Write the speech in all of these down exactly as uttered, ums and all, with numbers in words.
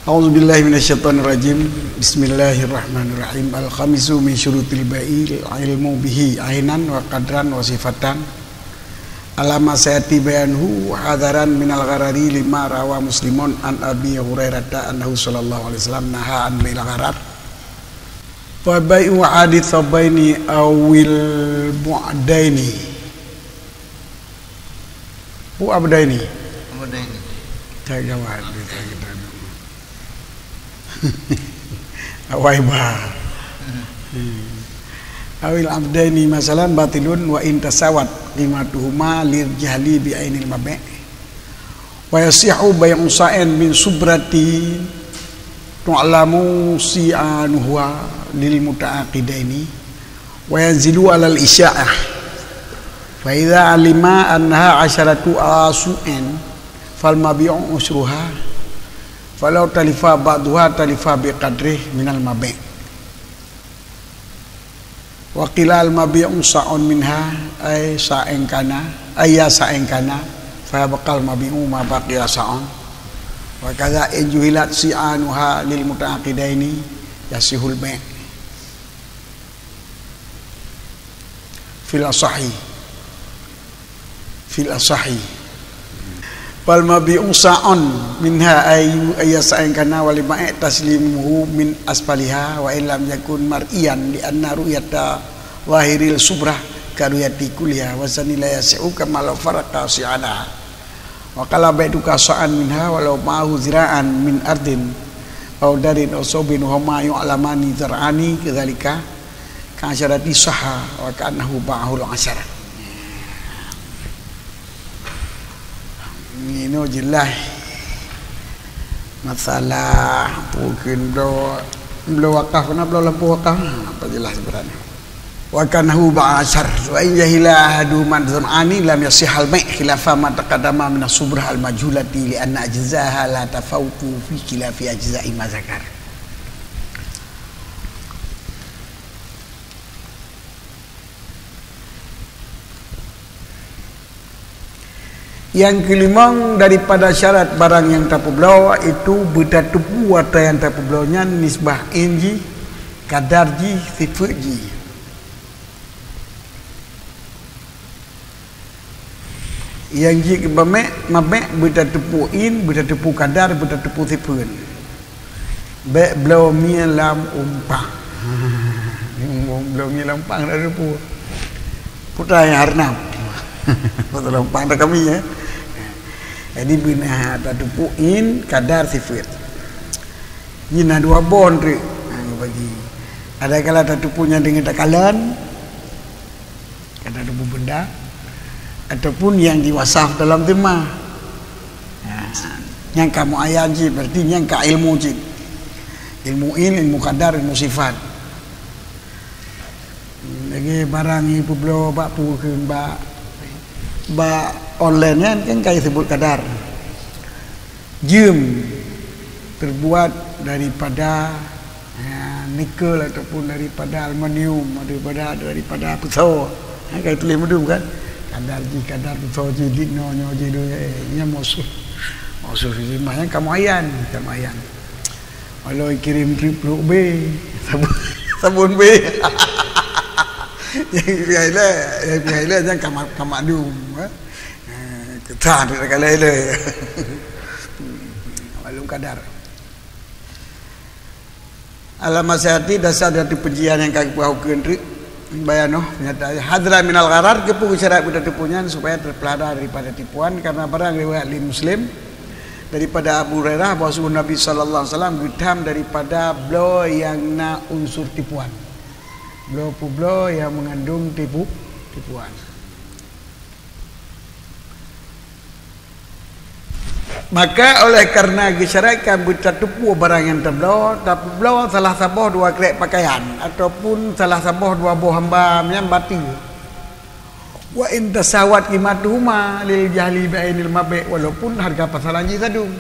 A'udzubillahi minasyaitonirrajim. Bismillahirrahmanirrahim. Al-khamisu min syurutil bai'il ilmu bihi ainan wa qadran wa sifatan. Alama sayati bayanuhu hadaran minal gharari lima rawa Muslimun an Abi Hurairata annahu sallallahu alaihi wasallam naha an bai'il gharar. Wa bai'u ahadi thawbaini awil bu'daini. Bu abdaini. Abdaini. Tak jawab dia tak kita. Awai ba. Hmm. Awil abdaini masalan batilun wa in tasawat qimatuhuma lil jahli bi ainil mabi'. Wa yasihu bai'u sa'in min subrati tu'lamu si'anuha lil muta'aqidaini wa yanzilu alal isya'ah. Fa idza alima annaha asyaratu asu'in fal mabi'u usruha falau talifa ba'duha talifa biqadrih minal mabi'. Wa qila al mabi'u sa'un minha ay sa'in kana ay ya sa'in kana fa yabqal mabi'u ma baqiya sa'un. Wa kadza in juhilat si'anuha lil muta'aqidaini yasihul bai'. Fil asahi. Fil asahi. Fal mabi'u sa'un minha ayu ayya sa'in kana wal mabi' taslimuhu min asfaliha wa illam yakun mar'iyan li anna ru'yata zahiril subrah ka ru'yati kulliha wa sani la yasihu kama law faraqa si'anaha. Wa qala bai'tuka sa'an minha walau ma'ahu zira'an min ardin aw darin aw saubin wa huma yu'lamani zar'ani kadzalika ka asyarati sahha wa ka'annahu ba'ahul asyarah. Ini jelas masalah mungkin bloe, bloe wakaf, kena bloe lampôh wakaf, apa jelas sebenarnya. Wa ka'annahu ba'ahul asyarah. Wa in jahila ahaduhuma zar'ani lam yasihhal bai' khilafa ma taqaddama minas subrah al majhulati li anna ajzaha la tafawutu fi khilafi ajza'i ma zakar. Nyang keulimong daripada syarat barang nyang tapeubloe, yaitu beutateupeue atra nyang tapeubloe nyan nisbah ên jih, kadar jih, sifeuet jih. Nyang jih keu mabi', mabi' beutateupeue ên, beutateupeue kadar, beutateupeue sifeuet. Bèk bloe mie lam umpang. Bloe mie lam umpang dak teupeue. Putai harnab. Putai lam umpang dak kami, ya. Jadi beuna tateupeue ên kadar sifeuet. Nyan na dua bon treuk. Ha, bagi. Ada kala tateupeue nyan deungon takalon. Kata debu benda ataupun nyang diwasaf dalam tema. Ha, nyang ka muayyan cit, berarti nyang ka ilmu cit. Ilmu ên, ilmu kadar, ilmu sifat. Lagi barang nyang peubloe bak peue kheun bak, bak online nyan kan ka disebut kadar. Jeuem terbuat daripada, ha, nikel ataupun daripada aluminium, daripada, daripada peutho. Ha, ka tuléh meudum kan? Kadar jih, kadar peutho jih, dit nyoe, nyoe jih, dua, eh, nyan meusuh. Meusuh jih, mah nyan ka muayyan, ka muayyan. Walau ikirém trip peluk B, sabon, sabon B. Nyang pihak ilée, nyang pihak ilée nyan ka ma-, ka makdum, eh. Eh, kita ada kali le. Maklum kadar. Alam nasihati dasar dari penjian yang kaki pahukun tu bayanoh nyata hadra minal gharar kepu syarat buta tepunyan supaya terpelihara daripada tipuan karena barang riwayat li Muslim daripada Abu Hurairah bahwa Nabi sallallahu alaihi wasallam geutam daripada bloe yang na unsur tipuan. Bloe pu bloe yang mengandung tipu tipuan. Maka oleh karena geusyaratkan beutateupeue barang nyang tabloe, tabloe salah saboh dua krek pakaian ataupun salah saboh dua boh hamba nyang batée. Wa in tasawat qimatuhuma lil jahli bi ainil mabi' walaupun harga pasaran jih sadum.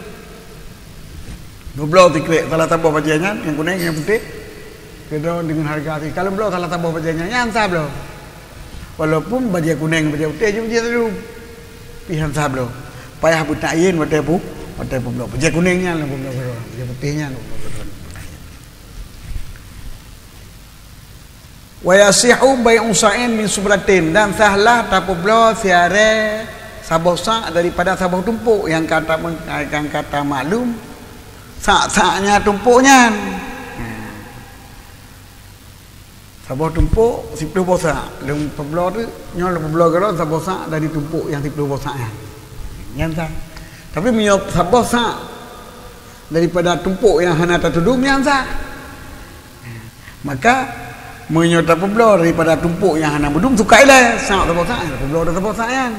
Dua bloe sikrek, salah saboh bajée nyan, nyang kunéng, nyang putéh. Keudroe deungon harga si. Kalau bloe salah saboh bajée nyan, nyan sa bloe. Walaupun bajée kunéng, bajée putéh, jeuet jih sadum. Pih nyan sa bloe. Payah beuta'yin watée pu-, Watèe peubloe, peujeuet kunéng nyan lom peubloe keudroe, peujeuet putéh nyan lom peubloe keudroe. Wa yasihu bai'u sa'in min subratin, dan sahlah tapeubloe siarée saboh sa' daripada saboh tumpôk nyang ka ta-, nyang ka tamaklum sa'-sa' nyan tumpôk nyan. Saboh tumpôk siplôh boh sa'. Lôn peubloe tu, nyoe lôn peubloe keudroe saboh sa' dari tumpôk nyang siplôh boh sa' nyan. Nyan sa. Tapi meunyoe saboh sa' daripada tumpôk nyang hana tatudum, nyan sa. Maka, meunyoe tapeubloe daripada tumpôk nyang hana meudum, sukat ilée, sa' saboh sa' nyan, tapeubloe saboh sa' nyan.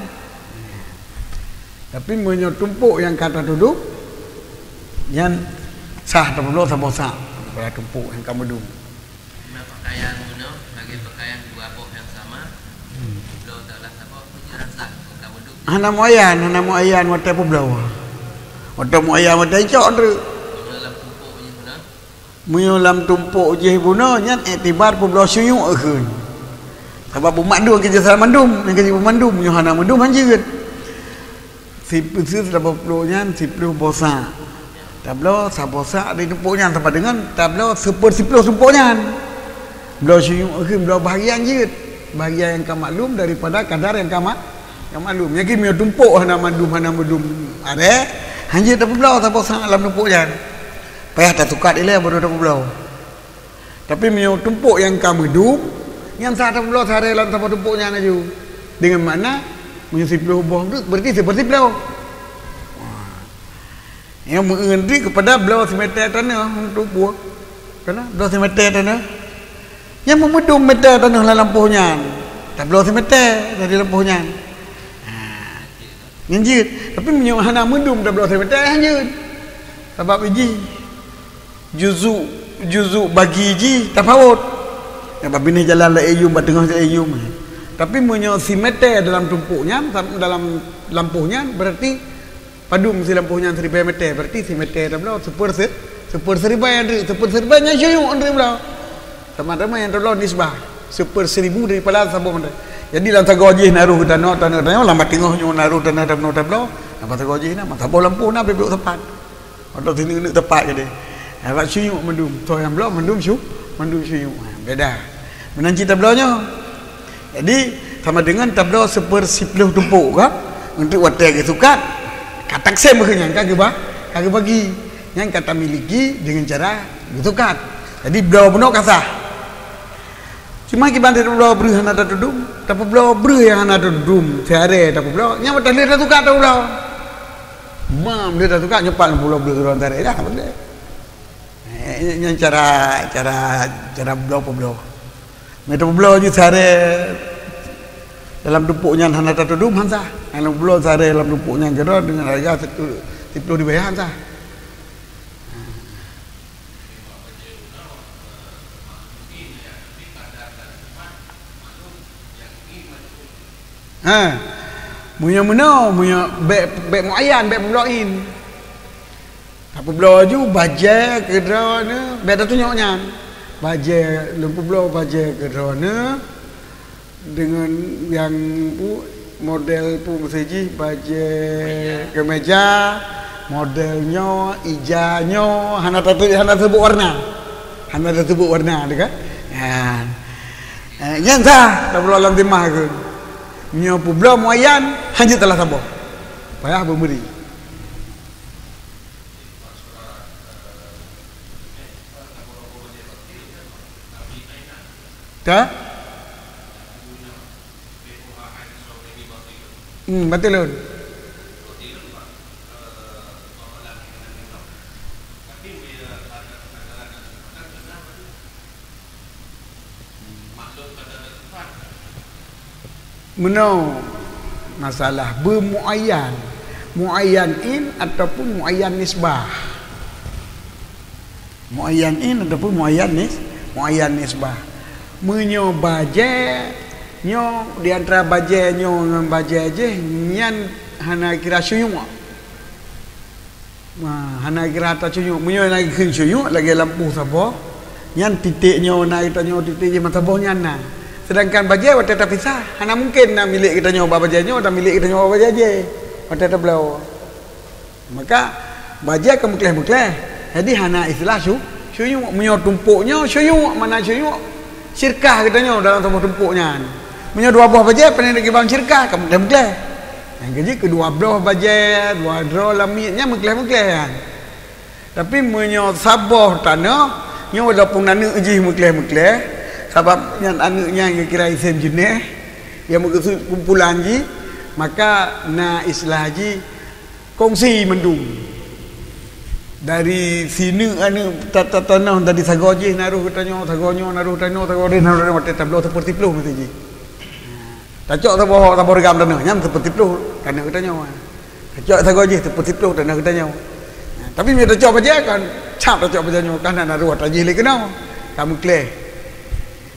Tapi meunyoe tumpôk nyang ka tatudum, nyan sah tapeubloe saboh sa' daripada tumpôk nyang ka meudum. Pakaian bunoe lagèe pakaian dua boh nyang sama, bloe salah saboh pun nyan sah, ka meudum. Hana muayyan, hana muayyan watèe peubloe. Watèe muayyan watèe icok treuk. Meunyoe lam tumpôk jih bunoe, nyan iktibar peubloe syuyuk kheun. Sabab beumadum keu jih salah mandum, nyang keu jih beumadum, meunyoe hana meudum hanjeuet. Sipeue saboh plôk nyan siplôh boh sa'. Tabloe saboh sa' di tumpôk nyan sama deungon tabloe seupeursiplôh tumpôk nyan. Bloe syuyuk kheun, bloe bahagian jeuet. Bahagian nyang ka maklum daripada kadar nyang ka ma-, nyang maklum. Nyan keuh meunyoe tumpôk hana mandum, hana meudum arée, hanjeuet tapeubloe saboh sa' lam tumpôk nyan. Payah tatukat ilée baru tapeubloe. Tapi meunyoe tumpôk nyang ka meudum, nyan sah tapeubloe siarée lam saboh tumpôk nyan laju. Deungon makna, meunyoe siplôh boh tu, berarti seupeursiplôh. Wah. Nyang meu'en deuh keupada bloe simètè tanoh untuk buet. Kana bloe simètè tanoh. Nyang meudum mètè tanoh lam lampôh nyan. Tabloe simètè dari lampôh nyan. Ha. Nyan jeuet. Tapi meunyoe hana meudum tabloe simètè, hanjeuet. Sabab jih juzu', juzu' bagi jih tafawot. Nyang bak binéh jalan laén yum, bak teungoh laén yum. Tapi meunyoe simètè dalam tumpôk nyan, dalam lampôh nyan, berarti padum silampôh nyan siribèe mètè, berarti simètè tabloe seupeurse-, seupeurseuribèe, seupeurseuribèe nyan syuyuk tabloe. Sama-sama nyang tabloe nisbah, seupeurseuribu daripada saboh mètè. Jadi lam sagoe jih na roh tanoh, tanoh, tanoh, lam teungoh nyoe na roh tanoh, tanoh, tabloe, lam sagoe jih na, saboh lampôh na peuet plôh teumpat. Atau sineuk-neuk teumpat keudeh. Bak syuyuk mandum, toh nyang bloe mandum syu-, mandum syuyuk. Ha, beda. Meunan cit tabloe nyoe. Jadi, sama deungon tabloe seupeursiplôh tumpôk kan? Untuk watèe geusukat, ka taksém keu nyan, ka geuba-, ka geubagi. Nyan ka tamiliki deungon cara geusukat. Jadi, bloe bunoe ka sah. Cuma kiban tapeubloe breuh hana tatudum, tapeubloe breuh nyang hana tatudum, siarée tapeubloe, nyan watèe lheueh tasukat tapeubloe. Mam lheueh tasukat nyoe pat tapeubloe breuh keudroe siarée dah, boleh. Eh, nyan cara, cara, cara bloe peubloe. Meuteubloe jih siarée dalam tumpôk nyan hana tatudum, han sah. Nyang bloe siarée dalam tumpôk nyan keudroe deungon hareuga siplôh, siplôh ribèe, han sah. Ha, meunyoe meunoe, meunyoe bèk, bèk muayyan, bèk peubloe in. Tapeubloe ju bajèe keudroe nyoe, bèk tatunyok nyan. Bajèe, lôn peubloe bajèe keudroe nyoe deungon nyang pu-, model pu meuseujih bajèe keumeja, model nyoe, ija nyoe, hana tatu-, hana teuseubut warna. Hana teuseubut warna teuh kan? Nyan. Eh, nyan sah, tapeubloe lam timah keuh. Nyoe peubloe muayyan, hanjeuet salah saboh. Payah beumeuri. Ka? Hmm, batilun. Meunoe masalah beumuayyan. Muayyan in ataupun muayyan nisbah. Muayyan in ataupun muayyan nis-, muayyan nisbah. Meunyoe bajèe nyoe, di antara bajèe nyoe ngon bajèe jéh, nyan hana kira syuyuk. Ma, hana kira ata syuyuk. Meunyoe na geukheun syuyuk lagèe lampôh saboh, nyan titék nyoe na geutanyoe titék jéh meusaboh nyan na. Seudangkan bajèe watèe tapisah, hana mungken na milék geutanyoe bak bajèe nyoe, dan milék geutanyoe bak bajèe jéh watèe tabloe. Maka, Bajée ka meukleh-meukleh. Jadi hana istilah syu-, syuyuk. Meunyoe tumpôk nyoe syuyuk, makna syuyuk syirkah geutanyoe dalam saboh tumpôk nyan. Meunyoe dua boh bajée, pane neuk ban syirkah, ka meukleh-meukleh. Nyang keujeuet keu dua boh bajée, dua droe lamiet, nyan meukleh-meukleh nyan. Tapi meunyoe saboh tanoh, nyoe walaupun aneuk jih meukleh-meukleh, sabab nyan aneuk nyan geukira isem jeuneh, nyang meukeusut kumpulan jih, maka na istilah jih kongsi mandum. Dari sineuk aneuk ta-, ta-, tanoh dari sagoe jih na roh geutanyoe, sagoe nyoe na roh tanoh, sagoe jih na roh tanoh, watée tabloe siploh-siploh meusti jih. Tacok saboh, saboh reugam tanoh, nyan siploh-siploh tanoh geutanyoe. Tacok sagoe jih siploh-siploh tanoh geutanyoe. Tapi meunyoe tacok bajée kan, cap tacok bajée nyoe, kan na roh atra jih lé keunoe. Ka meukleh.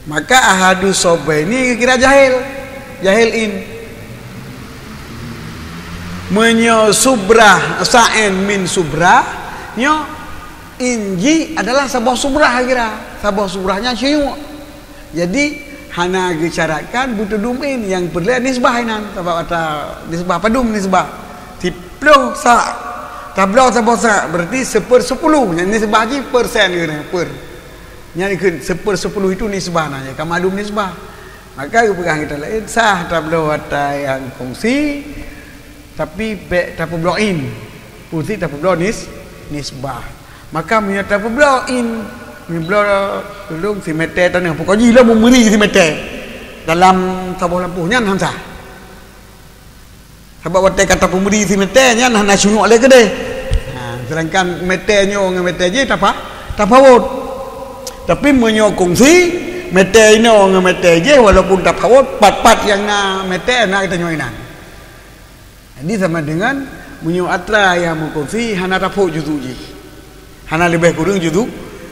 Maka ahadu sobaini geukira jahil. Jahil in. Meunyoe subrah, sa'in min subrah, nyoe in jih adalah saboh subrah geukira. Saboh subrah nyan syuyuk. Jadi, hana geusyaratkan beutudum in, nyang peureulée nisbah inan. Sabab atra nisbah, padum nisbah? Siploh sa'. Tabloe saboh sa', berarti seupersepuluh. Nyan nisbah jih persen keunan, per. Nyan ikheun seupersepuluh itu nisbah na, ya, ka ma'lum nisbah. Maka geupeugah kita laén, sah tabloe atra nyang kongsi, tapi bék tapeubloe in. Kongsi tapeubloe nis-, nisbah. Maka meunyoe tapeubloe in, meubloe tulông simeté tanoh, pokok jih lom meumuri simeté dalam saboh lampôh, nyan han sah. Sabab watée ka tapeumuri simeté nyan hana syuyuk lé keudeh. Ha, sedangkan meté nyoe ngon meté jih tapa-, tapawot. Tapi meunyoe kongsi, meté inoe ngon meté jih walaupun tapawot, pat-pat nyang na meté na geutanyoe inan. Jadi sama dengan meunyoe atra nyang meukongsi hana tapok juzuk jih. Hana leubeh kureueng juzuk,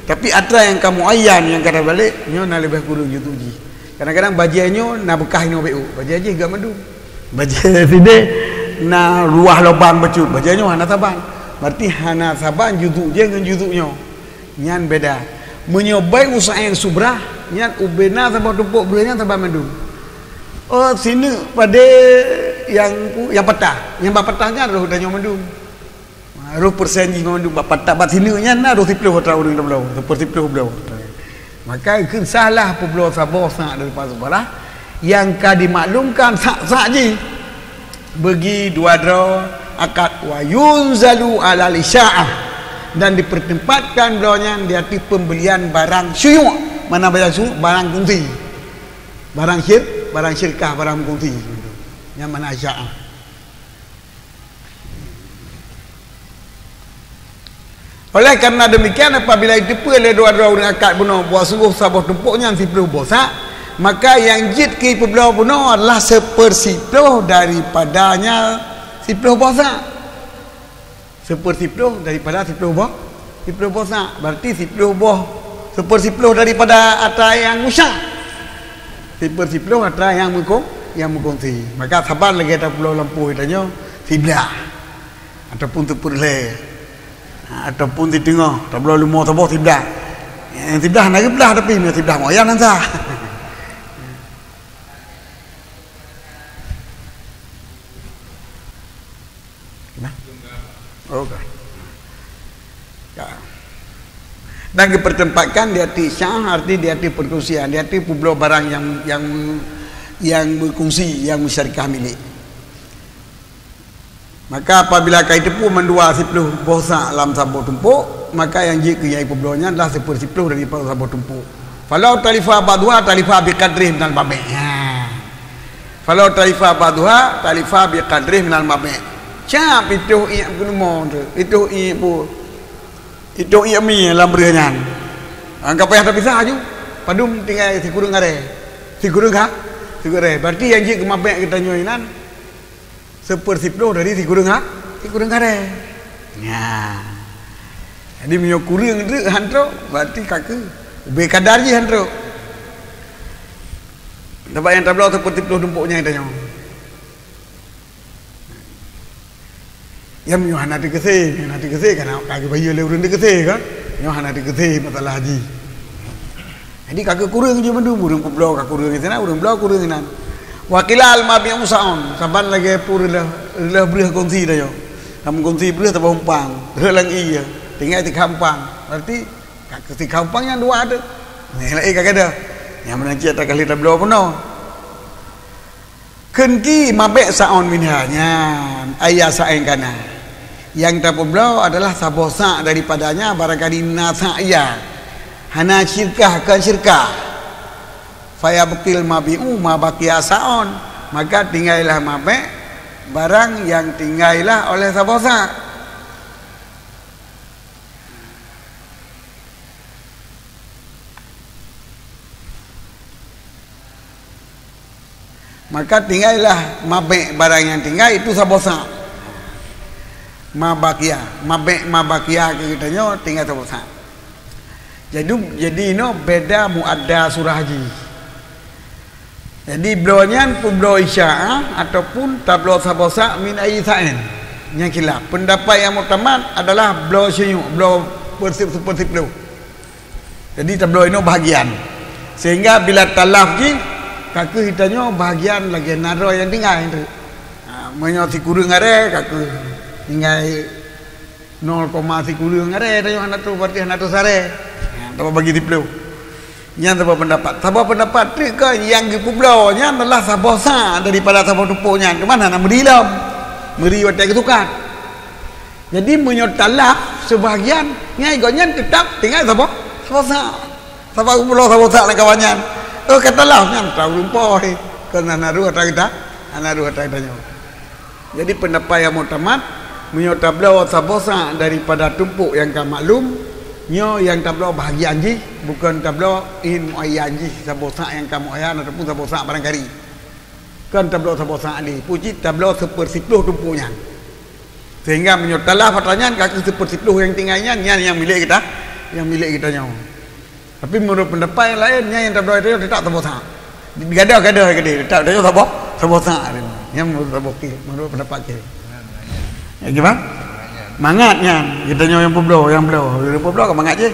tapi atra nyang ka muayyan nyang ka tabalek nyoe na leubeh kureueng juzuk jih. Kadang-kadang bajée nyoe na beukah inoe bék, bajée jih gak mandum. Bajée sideh na ruah lobang bacut, bajée nyoe hana saban. Berarti hana saban juzuk jih ngon juzuk nyoe. Nyan beda. Meunyoe bai usa'in subrah, nyan ubena saboh tumpôk breueh nyan saban mandum. Oh, sineuk padé nyang, nyang patah. Nyang bak patah nyan roh tanyoe mandum. Roh persen jih ngon duek bak pat-, bak sineuk nyan na roh siploh atra ureuëng tabloe, siploh siploh bloe. Maka kheun sahlah peubloe saboh sa' daripada seublah nyang ka dimaklumkan sa'-sa' jih bagi dua droe akad, wa yunzalu alal isya'ah, dan dipertempatkan bloe nyan di ateueh pembelian barang syuyuk. Mana barang syuyuk? Barang kongsi. Barang syir-, barang syirkah, barang kongsi. Nyan mana isya'ah. Oleh karena demikian, apabila jiteupeue lé dua droe ureuëng akad bunoe bahwa sungguh saboh tumpôk nyan siploh boh sa', maka nyang jeuet keu jipeubloe bunoe adalah seupersiploh daripadanya siploh boh sa'. Seupersiploh daripada siploh boh, siploh boh sa'. Berarti siploh boh, seupersiploh daripada atra nyang usah. Seupersiploh atra nyang meukong-, nyang meukongsi. Maka saban lagée tapeubloe lampôh tanyoe siblah. Ataupun teupeureulée, ataupun siteungoh, tabloe leumo saboh siblah. Nyang siblah na geublah, tapi meunyoe siblah moyan nan sah. Nah. Oh, ka. Ya. Dan dipertempatkan di ateueh isya'ah, arti di ateueh perkongsian, di ateueh peubloe barang nyang, nyang, nyang meukongsi, nyang syirkah milék. Maka apabila ka jiteupeue mandua siploh boh sa' lam saboh tumpôk, maka nyang jeuet keu nyang jipeubloe nyan adalah seupersiploh daripada saboh tumpôk. Falau talifa ba'duha talifa biqadrih minal mabni'. Ha. Falau talifa ba'duha talifa biqadrih minal mabni'. Cap itoh iék peuneumon tu, itoh iék pu-, itoh iék mi lam breueh nyan. Angka payah tapisah aju. Padum tinggai sikureueng arée. Sikureueng ha? Sikureueng arée. Berarti nyang jeuet keu mabni' geutanyoe inan seupersiploh dari sikureueng ha-, sikureueng arée. Nya. Jadi meunyoe kureueng treuk han trok, berarti ka keuh ubé kadar jih han trok. Sabab nyang tabloe seupersiploh tumpôk nyan tanyoe. Ya, meunyoe hana teukeusé, hana teukeusé kan ka geubayeue lé ureuëng teukeusé kan? Nyoe hana teukeusé masalah jih. Jadi ka keuh kureueng jih mandum, ureuëng peubloe ka kureueng sinan, ureuëng bloe kureueng sinan. Wa qila al mabni' sa'un, saban lagée peue reuloh, reuloh breueh kongsi tanyoe. Ka meukunsi breuh saboh umpang, rhot lam ié, tinggai sikha umpang. Berarti ka sikha umpang nyang dua tu. Nyang laén ka gadôh. Nyang meunan cit ata kali tabloe peunoh. Kheun ki mabék sa'on minha nyan, ai sa'in kana. Nyang tapeubloe adalah saboh sa' daripadanya, barangkali na sa' ya. Hana syirkah, kon syirkah. Fayabqil mabi'u ma baqiya sa'on, maka tinggailah mabék barang nyang tinggailah oleh saboh sa'. Maka tinggailah mabék barang nyang tinggai itu saboh sa'. Ma baqiya, mabék ma baqiya keu geutanyoe tinggai saboh sa'. Jadi, jadi inoe beda muadda surah jih. Jadi bloe nyan peubloe isya'ah ataupun tabloe saboh sa' min ai sa'in. Nyang khilaf. Pendapat nyang muktamad adalah bloe sinyuk, bloe persip-, persiploh. Jadi tabloe inoe bahagian. Sehingga bila talaf jih, ka kheueh geutanyoe bahagian lagée na droe nyang tinggai tu. Ha, meunyoe sikureueng arée, ka kheueh tinggai nol koma sikureueng arée, tanyoe hana troh, berarti hana troh sarée. Ha, tabagi siploh. Nyan saboh pendapat. Saboh pendapat treuk keu nyang geupeubloe nyan adalah saboh sa' daripada saboh tumpôk nyan. Teuma hana meuri lom. Meuri watée geusukat. Jadi meunyoe talaf sebahagian, nyan gobnyan teutap tinggai saboh, saboh sa'. Saboh geupeubloe saboh sa' lam kawan nyan. Oh, ka talaf nyan, tahu rumpoi. Keu hana rôh atra geuta, hana rôh atra geutanyoe. Jadi pendapat nyang muktamad, meunyoe tabloe saboh sa' daripada tumpôk nyang ka maklum, nyoe nyang tabloe bahagian jih, bukon tabloe in muayyan jih saboh sa' nyang ka muayyan ataupun saboh sa' barangkali. Kon tabloe saboh sa' lé, pucit tabloe seupersiploh tumpôk nyan. Sehingga meunyoe talaf atra nyan, ka kheueh seupersiploh nyang tinggai nyan, nyan nyang milék geuta, nyang milék geutanyoe. Tapi meunurot pendapat nyang laén, nyan nyang tabloe itu tetap saboh sa'. Gadoh-gadoh keudeh, tetap saboh, saboh sa'. Nyan meunurot saboh keu, meunurot pendapat keu. Ya, gimana? Mangat nyan, geutanyoe nyang peubloe, nyang bloe. Nyang peubloe ka mangat jih.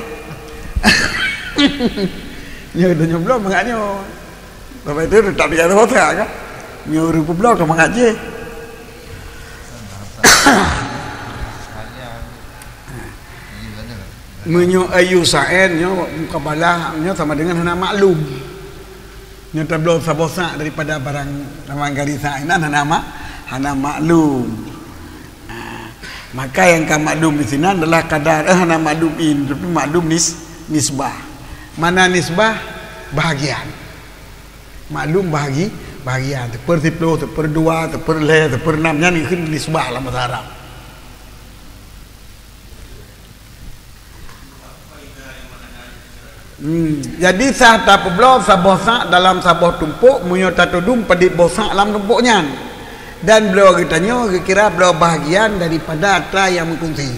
Nyan geutanyoe bloe mangat nyoe. Bapak itu tetap di atas otak kan? Nyoe ureuëng peubloe ka mangat jih. Meunyoe ayu sa'in nyoe mukabalah nyoe sama dengan hana maklum. Nyoe tabloe saboh sa' daripada barang, barang gari sa' inan hana ma-, hana maklum. Ha, maka nyang ka maklum di sinan adalah kadar, eh, hana maklum in, tapi maklum nis-, nisbah. Mana nisbah? Bahagian. Maklum bahagi-, bahagian. Sepersiploh, seperdua, seperlhée, seperenam. Nyan dikheun nisbah lam bahasa Arab. Hmm, jadi sah tapeubloe saboh sa' dalam saboh tumpôk meunyoe tatudum padit boh sa' lam tumpôk nyan. Dan bloe geutanyoe geukira bloe bahagian daripada atra nyang meukunsi.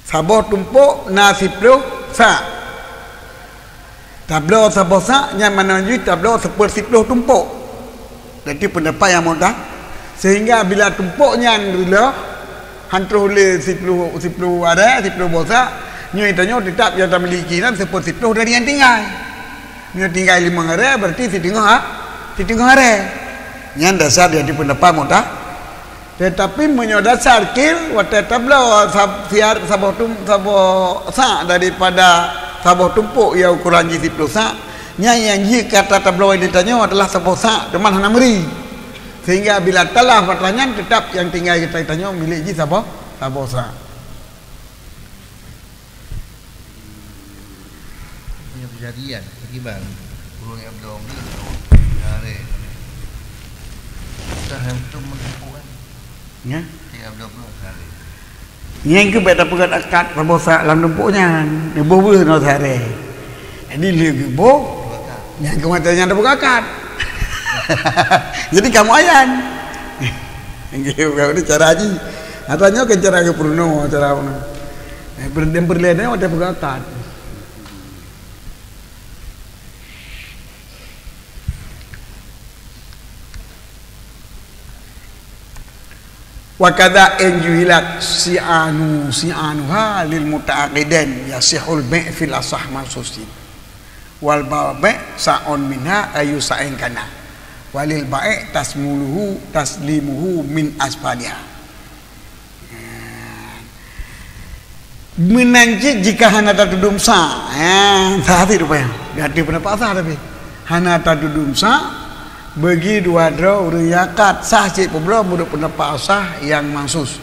Saboh tumpôk na siploh sa'. Tabloe saboh sa' nyan manoe jih tabloe seupeusiploh tumpôk. Jadi pendapat nyang mudah, sehingga bila tumpôk nyan reuloh, han troh lé siploh, siploh arée, siploh boh sa', nyoe tanyoe teutap nyang tamiliki nyan seupeusiploh dari nyang tinggai. Nyoe tinggai limong arée, berarti siteungoh a-, siteungoh arée. Nyan dasar jadi pendapat mudah. Teutapi meunyoe dasar kil, watée tabloe sab-, siar-, saboh tum-, saboh sa' daripada saboh tumpôk nyang ukoran jih siploh sa', nyan nyang jih ka tabloe lé tanyoe adalah saboh sa', teuma hana meuri. Sehingga bila talaf atra nyan, teutap nyang tinggai geutanyoe milék jih saboh, saboh sa'. Punya kejadian, akibat. Ureuëng nyang bloe ni, nyang aré. Entah nyang beutôi meuntumpôk kan. Nya? Nyang bloe bloe sehari. Nyan keuh bèk tapeugöt akad saboh sa' lam tumpôk nyan. Neuboh beuh ngon sehari. Jadi lheueh geuboh, nyan keuh masa nyan tapeugöt akad. Jadi kamoe ayan. Nggih, bukan cara haji. Ata nyoe kan cara geupeurunoe, cara Eh, ber-, dan peureulèe nyoe watèe peugah akad. Wa kadza in juhilat si'anu, si'anuha lil muta'aqidain yasihul bai' fil asah makhsusin. Wal ba-, bai' sa'un minha ayu sa'in kana. Walil ba'i' tasmuluhu taslimuhu min asfaliha. Meunan cit jika hana tatudum sa', ha, sah cit rupanya. Di ateueh pendapat sah tapi. Hana tatudum sa', bagi dua droe ureuëng nyang akad, sah cit peubloe meunurot pendapat sah nyang mansus.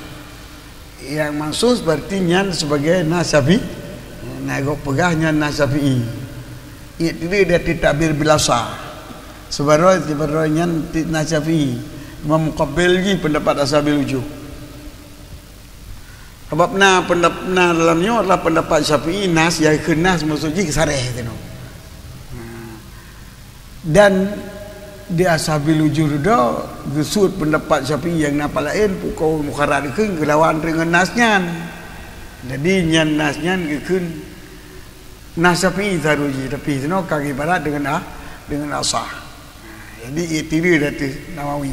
Nyang mansus berarti nyan sebagai nas Syafi'i. Na gob peugah nyan nas Syafi'i. Iktida di ateueh takbir bil asah. Sibaroe, sibaroe nyan ti-, nas Syafi'i. Imam Muqabil jih pendapat ashabil wujuh. Sabab na pendap-, na dalam nyoe adalah pendapat Syafi'i, nas, nyang kheun nas maksud jih sareh teunoe. Dan di ashabil wujuh dudoe geusuet pendapat Syafi'i nyang na pat laén, pukon mukharat kheun geulawan deungon nas nyan. Jadi nyan nas nyan geukheun nas Syafi'i saru jih, tapi sinoe ka ibarat deungon a-, deungon asah. Jadi iktida di ateueh Nawawi.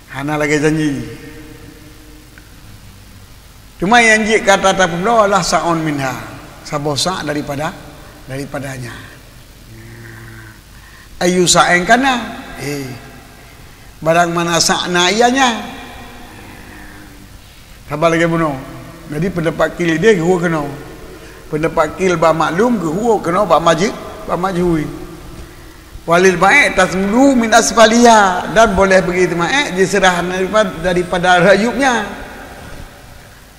Hana lagée janji. Cuma nyang jeuet kata tapeubloe adalah sa'un minha, saboh sa' daripada, daripadanya. Ayyu sa'in kana? Eh, barang mana sa' na ianya. Haba lagée bunoe. Jadi pendapat qil ideh geuhue keunoe. Pendapat qil bak maklum geuhue keunoe bak majhu-, bak majhul. Walil ba'i' tasmuluhu min asfaliha, dan boleh bagi teumaék jiseurah daripada, daripada rayubnya.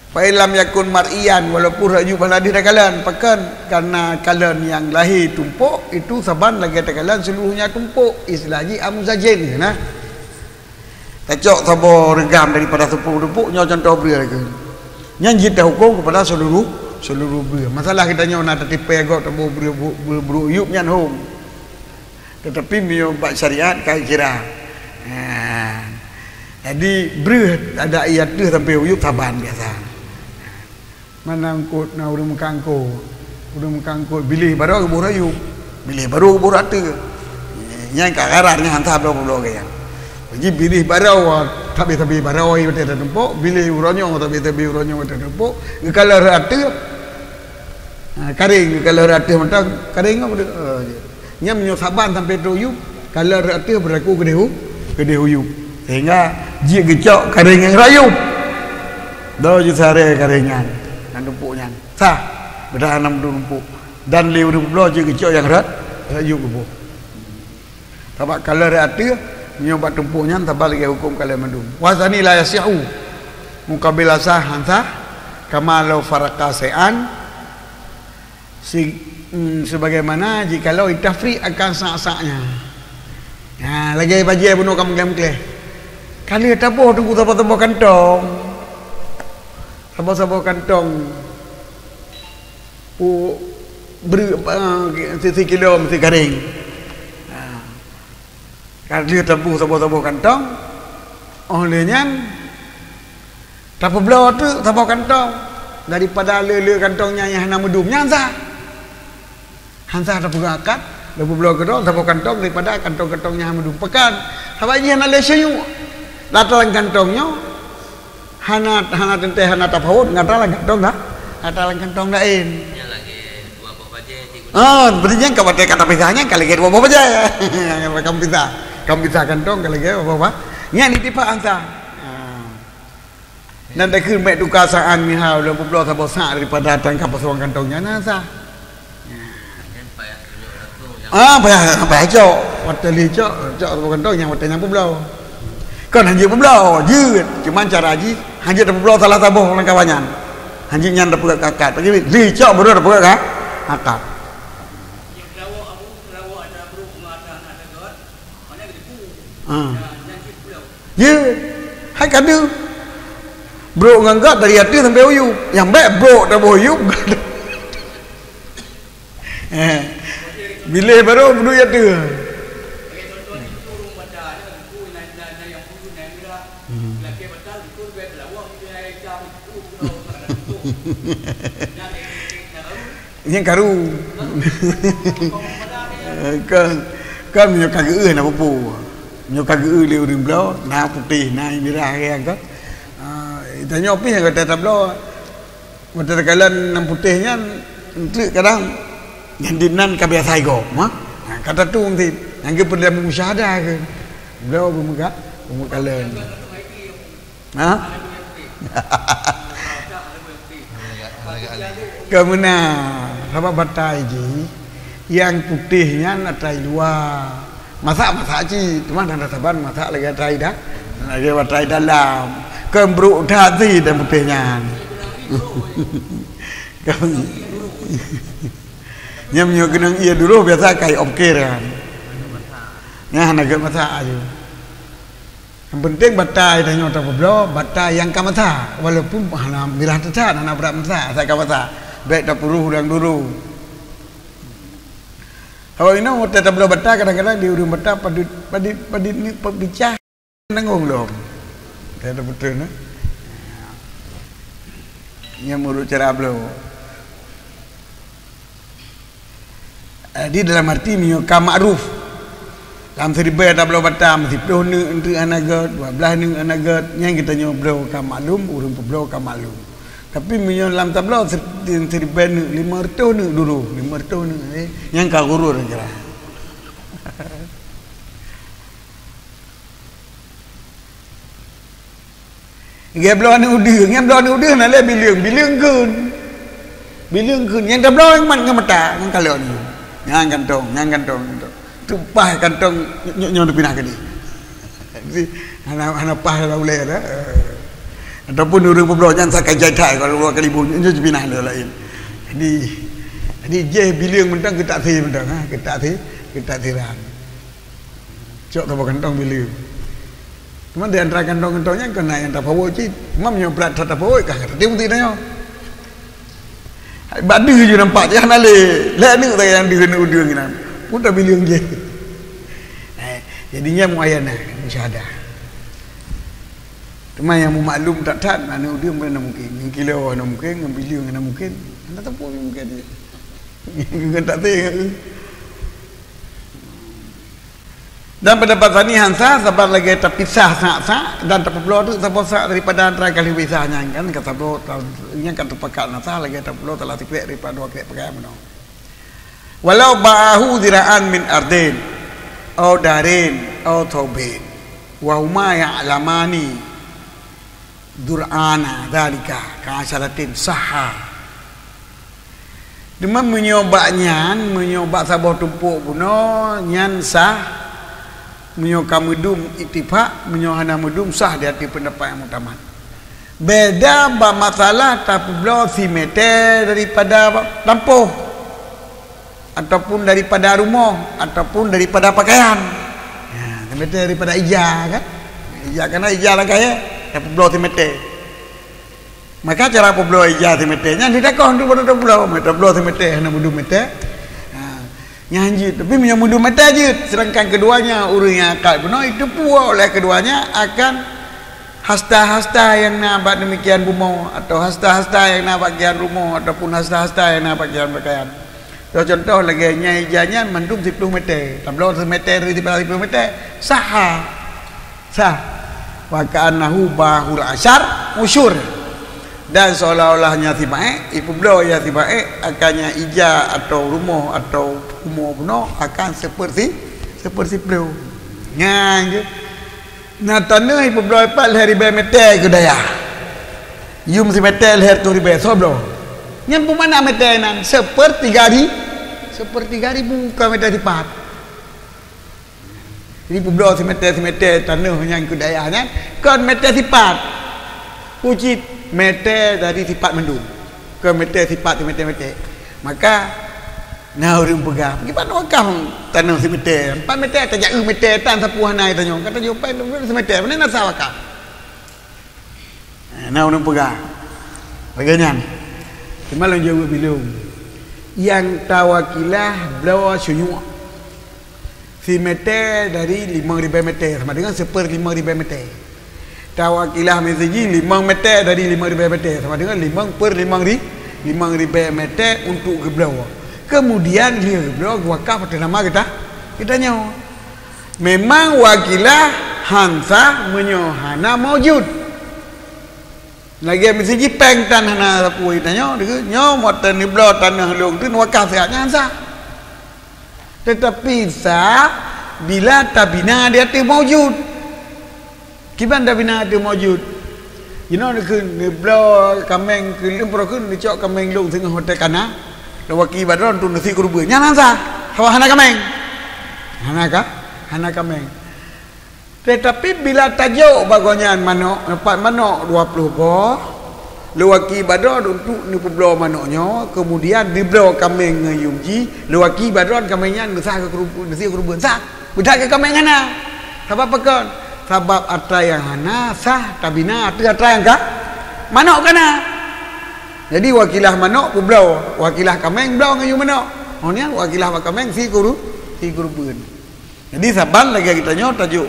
Fa in lam yakun mar'iyan, walaupun rayub hana deuh takalon, pakon? Karena kalon nyang lahé tumpok itu saban lagée takalon seluruhnya tumpok, istilah jih amzajin, nah. Tacok saboh reugam daripada tumpok-tumpok, nyoe contoh breueh lagée. Nyan jeuet tahuköm kepada seluruh, seluruh breueh. Masalah geutanyoe na tatipée gob taboh breueh, breueh, breueh, breueh uyueb nyan hom. Tetapi meunyoe bak syariat ka kira. Ha. Jadi breueh ada ié ateueh sampai uyueb saban biasa. Mana eungkôt na ureuëng meukat eungkôt. Ureuëng meukat eungkôt biléh baroe geuboh rayub. Biléh baroe geuboh ateueh. Nyan ka gharar nyan hana bloe-bloe gaya. Jadi biléh baroe, tabi-tabi baroe watée tatumpok, biléh uroe nyoe, tabi-tabi uroe nyoe watée tatumpok, geukalon rot ateueh. Ha, karéng, geukalon rot ateueh mantong, karéng apa tu? Oh, ya. Nyan meunyoe saban sampai trok uyueb, kalon rot ateueh beulaku keudeh u-, keudeh uyueb. Sehingga jeuet geucok karéng nyang rot uyueb. Dua jeuet sehari karéng nyan, nyang tumpok nyan. Sah, beudah nyang tumpok. Dan lé ureuëng peubloe jeuet geucok nyang rot, rot uyueb geuboh. Sabab kalon rot ateueh, meunyoe bak tumpok nyan saban lagée huköm kalon mandum. Wa tsani la yasihu muqabil asah han sah, kama lau faraqa syai'an, Si-, mm, sebagaimana jikalau itafriq akan sa'-sa'-nya. Ha, lagée bajée bunoe ka meukleh-meukleh. Ka lheueh taboh teungku saboh-saboh kantong. Saboh-saboh kantong. U, breueh, ah, si-, sikilo meusti karéng. Ha. Ka lheueh taboh saboh-saboh kantong, óh lheueh nyan tapeubloe teuk saboh kantong daripada le-le kantong nyan nyang hana meudum, nyan sah. Han sah tapeugah akad, tapeubloe keudroe saboh kantong daripada kantong-kantong nyang hana meudum. Pakon? Sabab jih hana lé syuyuk. Lam kantong nyoe Hana, hana teuntée, hana tafawut ngon ata lam kantong, ha? Ata lam kantong laén. Nyan lagée dua boh bajée, Cikgu. Ah, berarti nyan ka watée ka tapisah nyan ka lagée dua boh bajée. Ka pisah. Ka pisah kantong ka lagée dua boh ba-, nyan ittifaq ansah. Ha. Dan takheun bèk tuka sa'an minha, lôn peubloe saboh sa' daripada ata nyang ka pasoe lam kantong nyan, na sah. Ah, payah, payah cok. Watèe lheueh cok, cok saboh kantong nyang watèe nyan peubloe. Kon hanjeuet peubloe, jeuet. Cuman cara jih, hanjeuet tapeubloe salah saboh lam kawan nyan. Hanjeuet nyan tapeugah keu akad. Lheueh cok baru tapeugah keu akad. Ah. Jeuet. Hai ka deuh. Brok ngon got dari ateueh sampai u yup. Nyang bèk brok taboh u yup. Eh. Biléh baru meuduek ateueh. Hmm. Nyang karu. Kan, kan meunyoe ka geueu na peue-peue. Meunyoe ka geueu lé ureueng bloe, na putéh, na mirah, kan. Ah, tanyoe pih nyang gata tabloe. Watèe takalon nyang putéh nyan, eunteuk kadang nyang dinan ka biasa igob, ha? Ha, ka tatueng cit. Nyang geupeureulee musyahadah keu. Beliau beumeugah, beumeugah lén. Ha? Keumeuna, sabab batai jih, nyang putéh nyan ata i luwa. Masak-masak cit, teuma hana saban masak lagèe ata i da-, lagèe ata i dalam. Kon brôk that cit nyang putéh nyan. Nyan meunyoe keunong ie duroh biasa kai ongkir kan. Nyan hana gèt masak aju. Nyang penting batai tanyoe tapeubloe, batai nyang ka masak. Walaupun hana mirah teutap, hana brat masak, asai ka masak. Bèk tapeurôh ureueng dulu. Awak inong watèe tabloe batai kadang-kadang di ureueng batai padit, padit, padit ni peubicara tanggong lom. Saya dah betul nah. Nyang meunurot cara bloe. Eh, di dalam arti meunyoe ka makruf. Lam siribèe tabloe batai, siploh neuk eunteuk hana gèt, dua blaih neuk hana gèt, nyan geutanyoe bloe ka maklum, ureueng peubloe ka maklum. Tapi meunyoe lam tabloe sir-, siribèe neuk, limong reutôh neuk dulu, limong reutôh neuk, eh, nyan ka ghurur kira. Gèt bloe aneuk udeueng, nyan bloe aneuk udeueng na lé bileueng, bileueng kheun. Bileueng kheun, nyang tabloe nyang mat ngon mata, ngon kalon. Nyan kantong, nyan kantong, kantong. Tumpah kantong nyoe, nyoe, nyoe teupinah keudéh. Jadi, hana, hana paih lam ulèe dah. Ataupun ureueng peubloe nyan sakai jai that, kalau dua kali bu, nyoe teupinah lé laén. Jadi, jadi jih bileueng mantong keutak sie mantong, ha, keutak sie, keutak siran. Cok saboh kantong bileueng. Cuma di antara kantong-kantong nyan kon na nyang tapeuwot cit. Cuma meunyoe brat that tapeuwot ka, ka teuntèe meusti tanyoe. Hai bak deuh ju nampak, hana lé. Lhèe neuk sagai nyang deuh neuk udeueng nyan. Pun tabileueng jih. Eh, jadi nyan muayanah, musyahadah. Cuma nyang mumaklum that-that, aneuk udeueng pun hana mungken. Ngon kilo hana mungken, ngon bileueng hana mungken. Hana teupeu mungken. Ngon tak teuh. Dan pendapat sani han sah, sabab lagèe tapisah sak-sak dan tapeubloe teuk saboh sak daripada antara ka lheueh pisah nyan kan, ka tabloe, ta-, nyan ka teupakat na sah lagèe tapeubloe salah sikrek daripada dua krek pakaian bunoe. Walau ba'ahu zira'an min ardin, au darin, au thawbin, wa huma ya'lamani zur'ana dzalika ka'asyaratin sahha. Teuma meunyoe bak nyan, meunyoe bak saboh tumpôk bunoe, nyan sah. Meunyoe ka meudum ittifak, meunyoe hana meudum sah di ateueh peundapat nyang muktamad. Beda bak masalah tapeubloe simètè daripada lampôh, ataupun daripada rumoh, ataupun daripada pakaian. Ya, simètè daripada ija kan? Ija, karena ija lam kayèe, tapeubloe simètè. Maka cara peubloe ija simètè nyan didakoh untuk beutôi bloe. Meunyoe bloe simètè hana meudum mètè. Ha, nyan jeuet. Tapi meunyoe meudum mètè jeuet, sedangkan keduanya ureueng nyang akad bunoe itu puwoe oleh keduanya akan hasta-hasta nyang na bak demikian bumoe atau hasta-hasta nyang na bagian rumoh ataupun hasta-hasta nyang na bagian pakaian. Contoh lagèe nyan ija nyan mandum siploh mètè, tabloe simètè dari siploh mètè, sahha. Sah. Wa ka'annahu ba'ahul asyar usyur. Dan seolah-olah nyan sibaék, ipeubloe nyan sibaék, akan nyan ija atau rumoh atau rumoh bunoe akan sepersi, sepersiploh. Nyan jeuet. Na tanoh ipeubloe pat lhèe ribèe mètè keu dayah. Yum simètè lhèe reutôh ribèe, soe bloe? Nyan peue makna mètè nyan? Sepertiga ri-, sepertiga ribu, kon mètè sipat. Jadi peubloe simètè-simètè tanoh nyan keu dayah nyan, kon mètè sipat. Peue cit mètè dari sipat mandum. Kon mètè sipat simètè-mètè. Maka na ureueng peugah, "Kiban wakaf tanoh simètè? Empat mètè tajak eu mètè tan sapeue hana tanyoe." Ka tanyoe pai simètè, pane na sah wakaf. Eh, na ureueng peugah lagèe nyan. Teuma lôn jaweueb bileueng. Nyang tawakilah bloe syuyu'ah. Simètè dari limong ribèe mètè sama dengan seperlimong ribèe mètè. Tawakilah miseujih limong mètè dari limong ribèe mètè sama dengan limong per limong ri-, limong ribèe mètè untuk geubloe. Kemudian lheueh geubloe geuwakaf ateueh nama geuta-, geutanyoe. Memang wakilah han sah meunyoe hana maujud. Lagèe miseujih péng tan hana sapeue tanyoe, nyoe watèe neubloe tanoh lôn tu wakaf siat nyan sah. Tetapi sah Bila tabina di ateueh maujud. Kiban tabina ateueh maujud. Jinoe neukheun, neubloe kaméng keu lôn, peureukheun neucok kaméng lôn singoh watée kana. Lewaki bak droe untuk neusie keureubeuen. Nyan hana sah. Sabab hana kaméng. Hana ka? Hana kaméng. Tetapi bila tajok bak gobnyan manok, neupat manok dua ploh boh, lewaki bak droe untuk neupeubloe manok nyoe, kemudian neubloe kaméng ngon yum jih, lewaki bak droe kaméng nyan neusah keu keureubeuen, neusie keureubeuen. Sah. Beudat keu kaméng hana. Sabab pakon? Sabab atra nyang hana sah tabina ateueh atra nyang ka manok kana. Jadi wakilah manok peubloe, wakilah kaméng bloe ngon yum manok. Oh nyan wakilah bak kaméng sie keureu-, sie keureubeuen. Jadi saban lagée geutanyoe tajok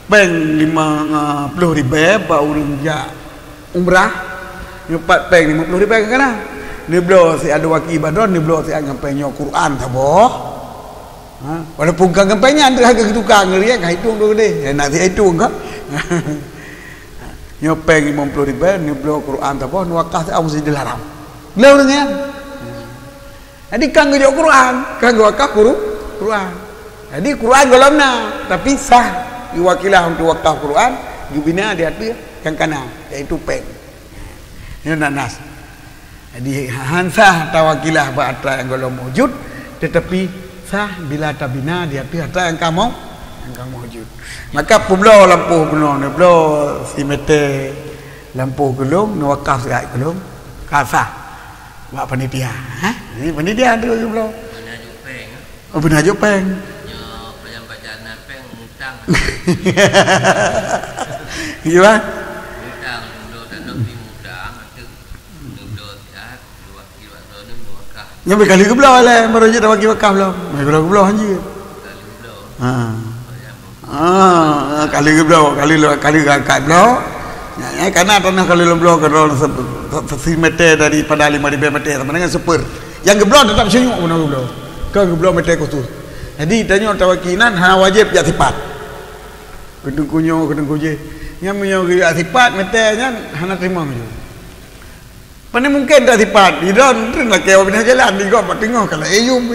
péng limong ploh ribée bak ureuëng jak umrah, nyoe pat péng limong ploh ribée kana. Neubloe siat lewaki bak droe, neubloe siat ngon péng nyoe Quran saboh. Ha, walaupun ka ngon péng nyan teuka geutuka ngon rieng, ka hitong dua geude. Ya, nak siat hitong ka. Nyoe péng limong ploh ribée, neubloe Quran saboh, neuwakaf siat Masjidil Haram. Lheueh ureuëng nyan. Jadi kan geujok Quran, kan geuwakaf Qur-, Quran. Jadi Quran gohlom na, tapi sah geuwakilah untuk wakaf Quran, geubina di ateueh nyang kana, yaitu péng. Nyoe na nas. Jadi han sah tawakilah bak atra nyang gohlom maujud, tetapi sah bila tabina di ateueh atra nyang ka mau-, nyang ka maujud. Maka peubloe lampôh bunoe, neubloe simete lampôh keu lôn, neuwakaf siat keu lôn, ka sah. Bak panitia, ha? Jadi panitia tu lagi bloe. Beuna jok péng, ah. Oh, beuna jok péng. Nyoe pajan-pajan na péng mutang. Iya, bah? Mutang, bloe tanah pi mutang, ateueh bloe siat, dua kilo atau enam dua kah. Nyoe beu kali geubloe lé, baru jeuet bagi wakaf lom. Mai geubloe, geubloe hanjeuet. Kali geubloe. Ha. Pajan Ah, kali geubloe, kali lo-, kali ka-, ka bloe. Nyan, nyan kana tanah kali lôn bloe keudroe se-, se-, se-, simete daripada lima ribée mete sama dengan super. Nyang geubloe tetap sinyuk beuna geubloe. Ka geubloe mete khusus. Jadi tanyoe tawaki nan hana wajéb jak sipat. Keu teungku nyoe, keu teungku jih. Nyan meunyoe geujak sipat mete nyan hana teurimong ju. Pane mungken dak sipat, idon teuh lakée ubé jalan di gob teungoh kalau ayum.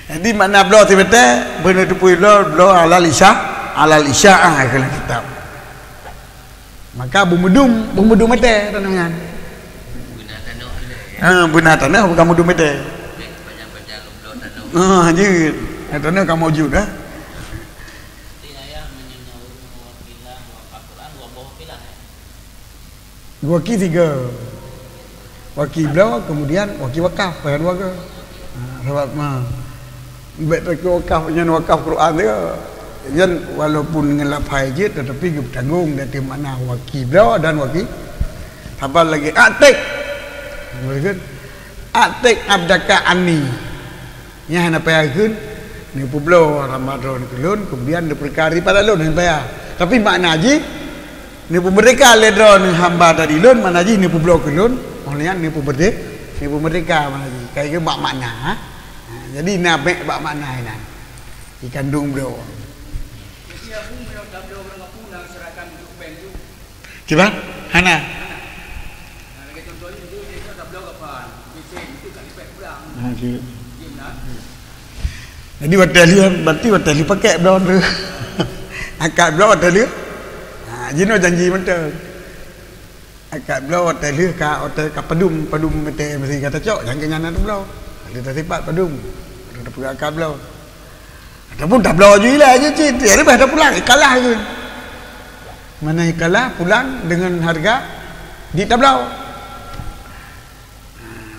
Jadi makna bloe simete, beuneuteupui bloe, bloe alal isya, alal isya ah keunan kitab. Maka bumudum, bumudum mete tanyoe nyan. Beuna tanoh lé. Ha, beuna tanoh bukan mudum mete. Panjang-panjang bloe tanoh. Ha, jeuet. Tanyoe ka maujud dah. Jadi ayah meunyoe ureuëng wakilah wakaf Quran dua boh wakilah, eh? Waki tiga. Waki bloe, kemudian waki wakaf, payah dua ke. Ha, sebab ma, bek tak wakaf nyan wakaf Quran dia. Nyan walaupun ngon lafai jeuet, tetapi geutanggong dari makna waki bloe dan waki. Saban lagi atik. Boleh kan? Atik abdaka anni. Nyan hana payah kheun, neupeubloe hamba droe keu lôn, kemudian neupeureuka daripada lôn hana payah. Tapi makna jih, neupeumeurdeka lé droe hamba dari lôn, makna jih neupeubloe keu lôn, oh nyan neupeumerde-, neupeumerdeka makna jih. Kai keu bak makna, ha? Ha, jadi na bék bak makna inan. Dikandong bloe. Kiban? Hana. Ha, jeuet. Jadi watée lheueh, berarti watée lheueh pakek bloe tu. Akad bloe watée lheueh. Ha, jinoe janji mantong. Akad bloe watée lheueh ka, watée ka padum, padum mete meusi ka tacok, nyang keu nyan na bloe. Lheueh tasipat padum. Lheueh tapeugah akad bloe. Ataupun tabloe ju ilée je cit, ya leubeh tapulang, ikalah je. Mana ikalah pulang dengan harga di tabloe.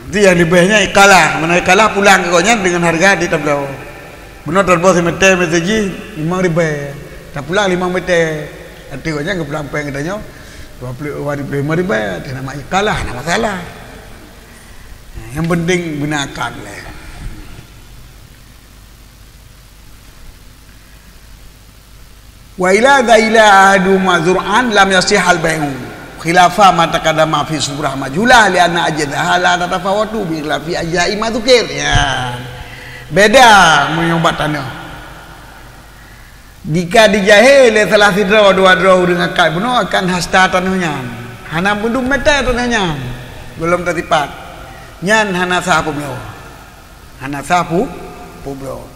Itu yang leubeh nya ikalah, mana ikalah pulang ke gobnyan dengan harga di tabloe. Bunoe tabloe simete mete jih limong ribée. Tapulang limong mete. Arti gobnyan geupulang péng geutanyoe dua puluh, dua puluh lima ribée. Arti nama ikalah, nama salah. Yang penting beuna akad lé. Wa ila dzaila ahaduhuma zur'an lam yasihhal bai'u. Khilafa ma taqaddama fi surah majhulah li anna ajzaha la tatafawatu bi khilafi ajza'i ma dzukir. Ya. Beda meunyoe bak tanoh. Jika dijahé lé salah sidroe dua droe ureuëng akad bunoe akan hasta tanoh nyan. Hana meudum mete tanoh nyan. Gohlom tasipat. Nyan hana sah peubloe. Hana sah pu-, peubloe.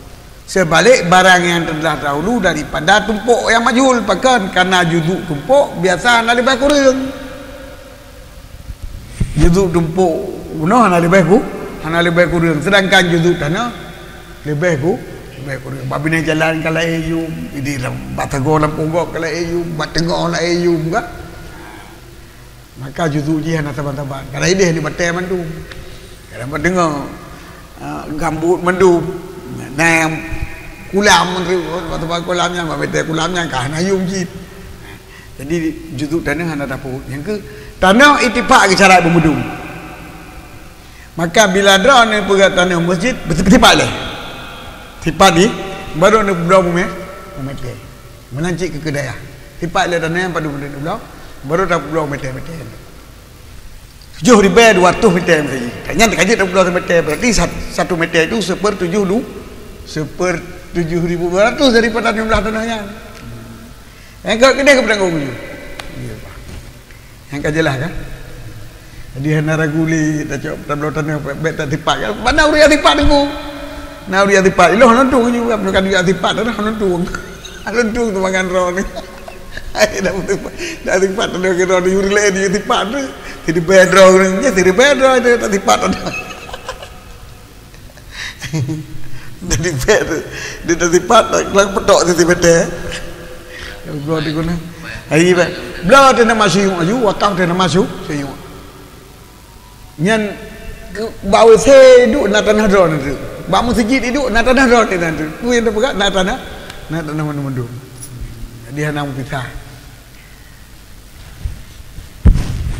Seubalik, barang nyang teulah dahulu daripada tumpôk nyang majhul, pakon? Kareuna juzuk tumpôk biasa hana leubeh kureueng. Juzuk tumpôk bunoe hana leubeh ku-, hana leubeh kureueng, seudangkan juzuk tanoh leubeh ku-, leubeh kureueng. Bak binéh jalan ka laén yum, di lam, bak sagoe lampôh gob ka laén yum, bak teungoh laén yum ka. Maka juzuk jih hana saban-saban. Kadang idéh di batée mandum. Kadang bak teungoh, ah, gambot mandum. Na nyang kulam mandum, bak teumpat kulam nyan, bak batée kulam nyan ka hana yum cit. Jadi, juzuk tanoh hana tapeubuet. Nyang keu tanoh itifak keu syarat beumudum. Maka bila droeneuh peugah tanoh meuseujid, beutifak lé. Tifak di, baru neupeubloe mumé, mumé. Meunan cit keu, keu dayah. Tifak lé tanoh nyang padum neupeubloe, baru tapeubloe meuté-meuté. Tujoh ribée dua ratus meuté meuseujid. Nyan ka jeuet tapeubloe meuté, berarti sat-, satu meuté itu sepertujuh lu-, sepertujuh ribu dua ratus daripada jumlah tanoh nyan. Nyang ka keudeh keupeudang gong. Iya, Pak. Nyang ka jeulaih kan? Jadi hana ragu lé, tacok tabloe tanoh, bèk tatipak kan? Mana ureueng tipak teungku? Na ureueng tipak, iloh hana tueng nyoe, bukan ureueng tipak, dah hana tueng. Hana tueng tu mangan droe ni. Ai, dah tipak, dah tipak tanoh keu droe ni, ureueng laén tipak tu. Jadi bèk droe ni, jadi bèk droe tu, tak tipak tanoh. Jadi bèk tu. Dia dah tipat, dah kelang petok tu tiba-tiba. Bloe di guna. Hai, bèk. Bloe tu nama siyuk aju, wakaf tu nama su-, siyuk. Nyan ke, bak W C duek na tanah droe tu. Bak meuseujid duek na tanah droe tu. Tu nyang teupeugah na tanah, na tanah mandum-mandum. Jadi hana meupisah.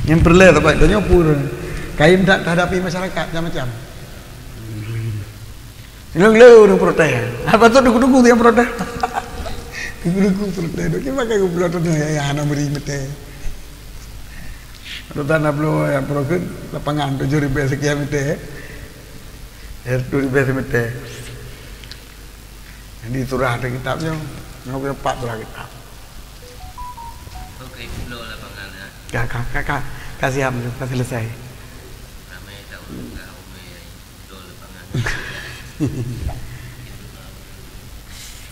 Nyang peureulèe teuma tanyoe pur. Kayém that tahadapi masyarakat macam-macam. Lôn lôn ureueng protes. Apa tu duku-duku nyang protes? Duku-duku protes. Dok kiban ka geubloe tu ya, ya hana meuri meuté. Rutan na bloe nyang proket lapangan tujoh ribèe sekian meuté. Ya, tujoh ribèe meuté. Jadi surah ada kitab nyoe. Nyoe empat surah kitab. Oke, bloe lapangan, ya. Ka, ka, ka, ka, ka siap tu, ka selesai. Ramai tak urus, ka ramai bloe lapangan.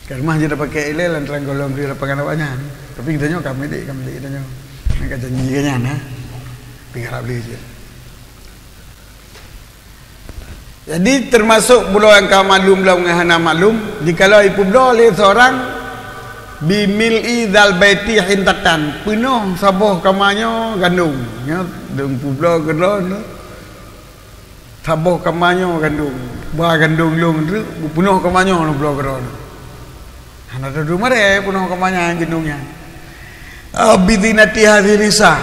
Ka rumah je dah pakai ilé lantaran gohlom beli lapangan awak nyan. Tapi kita nyoe ka milik, ka milik kita nyoe. Nyan ka janji ka nyan, ha. Tinggal nak beli je. Jadi, teumasok bloe nyang ka maklum lom ngon hana maklum, jikalau ipeubloe lé seurang, "Bi mil'i dzal baiti hintatan," peunoh saboh kama nyoe gandong. Nyoe, dong peubloe keudroe nyoe, saboh kama nyoe gandong. Ba gandong lôn treuk, peunoh kama nyoe lôn bloe keudroe nyoe. Hana teuduek maré peunoh kama nyan ginong nyan. Au bizinati hadhihi risa,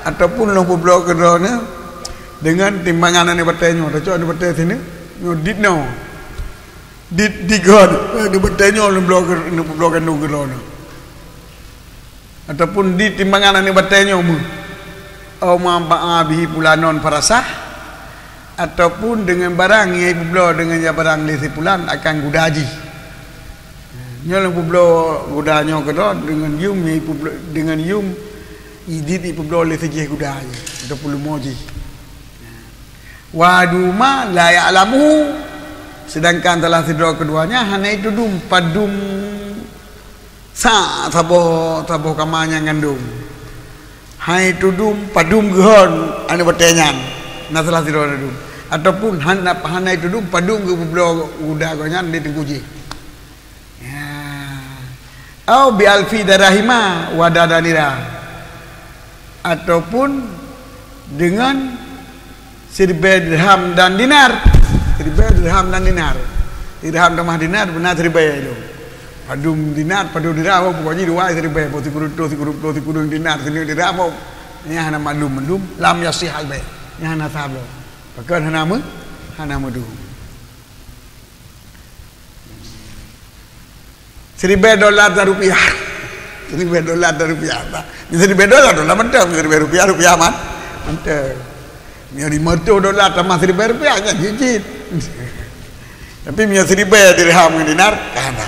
ataupun lôn peubloe keudroe nyoe deungon timbangan aneuk batée nyoe, tacok aneuk batée sineuk, nyoe dit nyoe. Dit digon, aneuk batée nyoe lôn bloe keu-, lôn peubloe kandong keudroe nyoe. Ataupun di timbangan aneuk batée nyoe meuh. Au ma ba'a bihi fulanon farasah, ataupun deungon barang nyang ipeubloe deungon ya barang lé si fulan akan guda jih. Nyoe lôn peubloe guda nyoe keudroe deungon yum nyang ipeubloe, deungon yum idit ipeubloe lé si jih guda jih, ataupun leumo jih. Wa duma la ya'lamuhu, sedangkan salah sidroe keudua nyan hana itudum padum sa-, saboh, saboh kama nyang gandong. Hai tudum padum geuhon aneuk batée nyan, na salah sidroe tudum. Ataupun hana, hana tudum padum geubloe guda geuh nyan di teungku jih. Ya. Au bi alfi darahima wa dananira. Ataupun deungon siribée dirham dan dinar. Siribée dirham dan dinar. Dirham tamah dinar beuna siribée ilong. Padum dinar, padum dirham, pokok jih dua siribée, po sikureueng ploh, sikureueng ploh, sikureueng dinar, sikureueng dirham, po. Nyan hana maklum mandum, lam yasihal bai'. Nyan hana sah bloe. Pakon hana meu-, hana meudum. Siribée dolar dan rupiah. Siribée dolar dan rupiah. Nyoe siribée dolar, dolar mantong. Siribée rupiah, rupiah man-, mantong. Nyoe lima reutôh dolar tamah siribée rupiah, nyan jijit. Tapi nyoe siribée dirham ngon dinar, ka hana.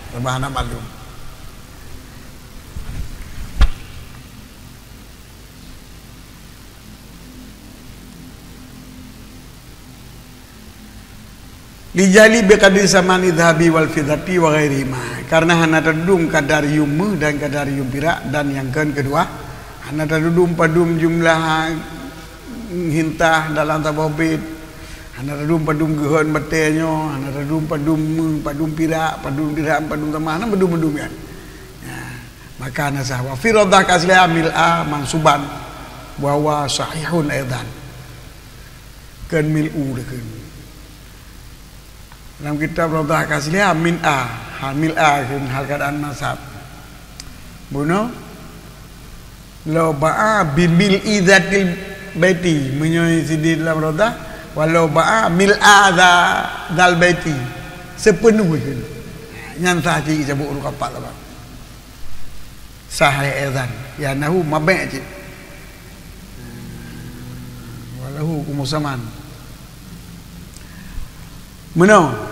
Tamah hana maklum. Li jahli bi qadri samani dzahabi wal fiddati wa ghairihima. Karena hana tadudum kadar yum méuh dan kadar yum pirak dan nyang kön keudua. Hana tadudum padum jumlah hintah dalam saboh bét. Hana tadudum padum geuhon batée nyoe, hana tadudum padum méuh, padum pirak, padum dirham, padum tamah, hana padum-padum nyan. Ya. Maka na sah. Wa fi Rawdah Kasyaf mil'a mansuban wa huwa sahihun aidan. Kön mil'u dikön. Lam kitab Rawdah Kasyaf min a, ha, mil'a kön hal keadaan nasab. Bunoe, "Lau ba'a bi mil'i dzatil baiti." Meunyoe sidin lam Rawdah, "Walau ba'a mil'a dza-, dzal baiti." Seupeunoh kön. Nyan sah cit cabok ureueng kapak saban. Sahih aidan. Ya nahu mabék cit. Walahu hukmu saman. Meunoe.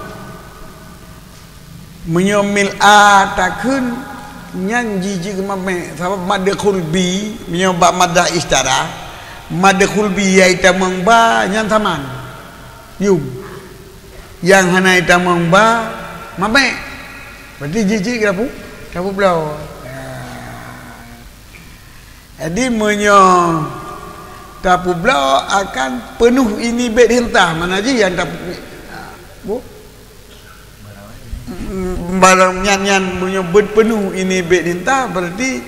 Meunyoe mil'a takheun nyan jijeuet mabék, sabab madkhul bi, meunyoe bak madah isyarat, madkhul bi nyang itamong ba nyan saman. Yum. Nyang hana itamong ba, mabék. Berarti jijeuet keu tapu-, tapubloe. Ya. Jadi, meunyoe tapubloe akan peunoh ini bét hintah, mana jih nyang tapu-, bu? Barang nyan, nyan meunyoe bét peunoh ini bét hintah, berarti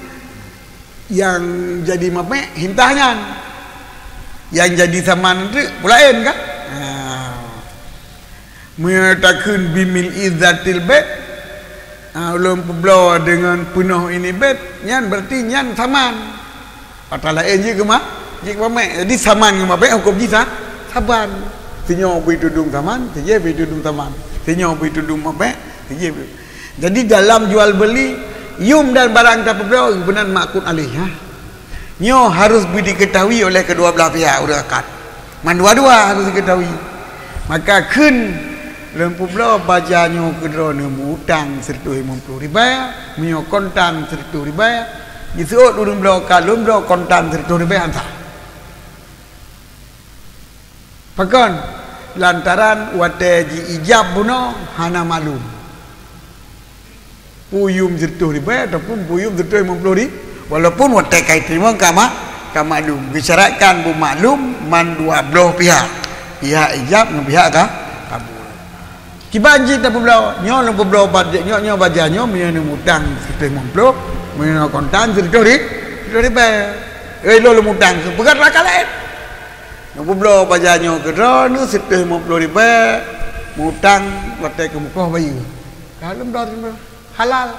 nyang jadi mabék hintah nyan. Nyang jadi saman teuk peue laén kan? Ha. Meunyoe takheun bi mil'i dzatil bait, ha, ulôn peubloe deungon peunoh ini bait, nyan berarti nyan saman. Ata laén jih keu ma-, jih keu mabék. Jadi saman ngon mabék huköm jih sa-, saban. Sinyoe bri tudum saman, sijeuh bri tudum saman. Sinyoe bri tudum mabék, sijeuh bri. Jadi dalam jual beli, yum dan barang tapeubloe, meunan ma'qud alaih, ha. Nyoe harus bri diketahui oleh kedua belah pihak ureueng akad. Mandua-dua harus diketahui. Maka kheun, lôn peubloe baja nyoe keu droeneuh meu-utang sireutoh limong ploh ribèe, meunyoe kontan sireutoh ribèe, jiseuôt ureueng bloe ka lôn bloe kontan sireutoh ribèe han sah. Pakon? Lantaran watèe ji-ijab bunoe hana maklum. Peue yum sireutoh ribèe ataupun peue yum sireutoh limong ploh ri-, walaupun watèe ka iteurimong ka ma-, ka maklum. Geusyaratkan beumaklum mandua bloh pihak, pihak ijab ngon pihak ka-, kabul. Kiban jih tapeubloe, nyoe lôn peubloe baj-, nyoe, nyoe baja nyoe meunyoe neumutang sireutoh limong ploh, meunyoe kontan sireutoh ri-, sireutoh ribèe. Eh, lôn, lôn mutang, peugah raka laén. Lôn peubloe baja nyoe keu droeneuh sireutoh limong ploh ribèe, mutang watèe keumeukoh bayeue. Ka lôn bloe, lôn bloe. Halal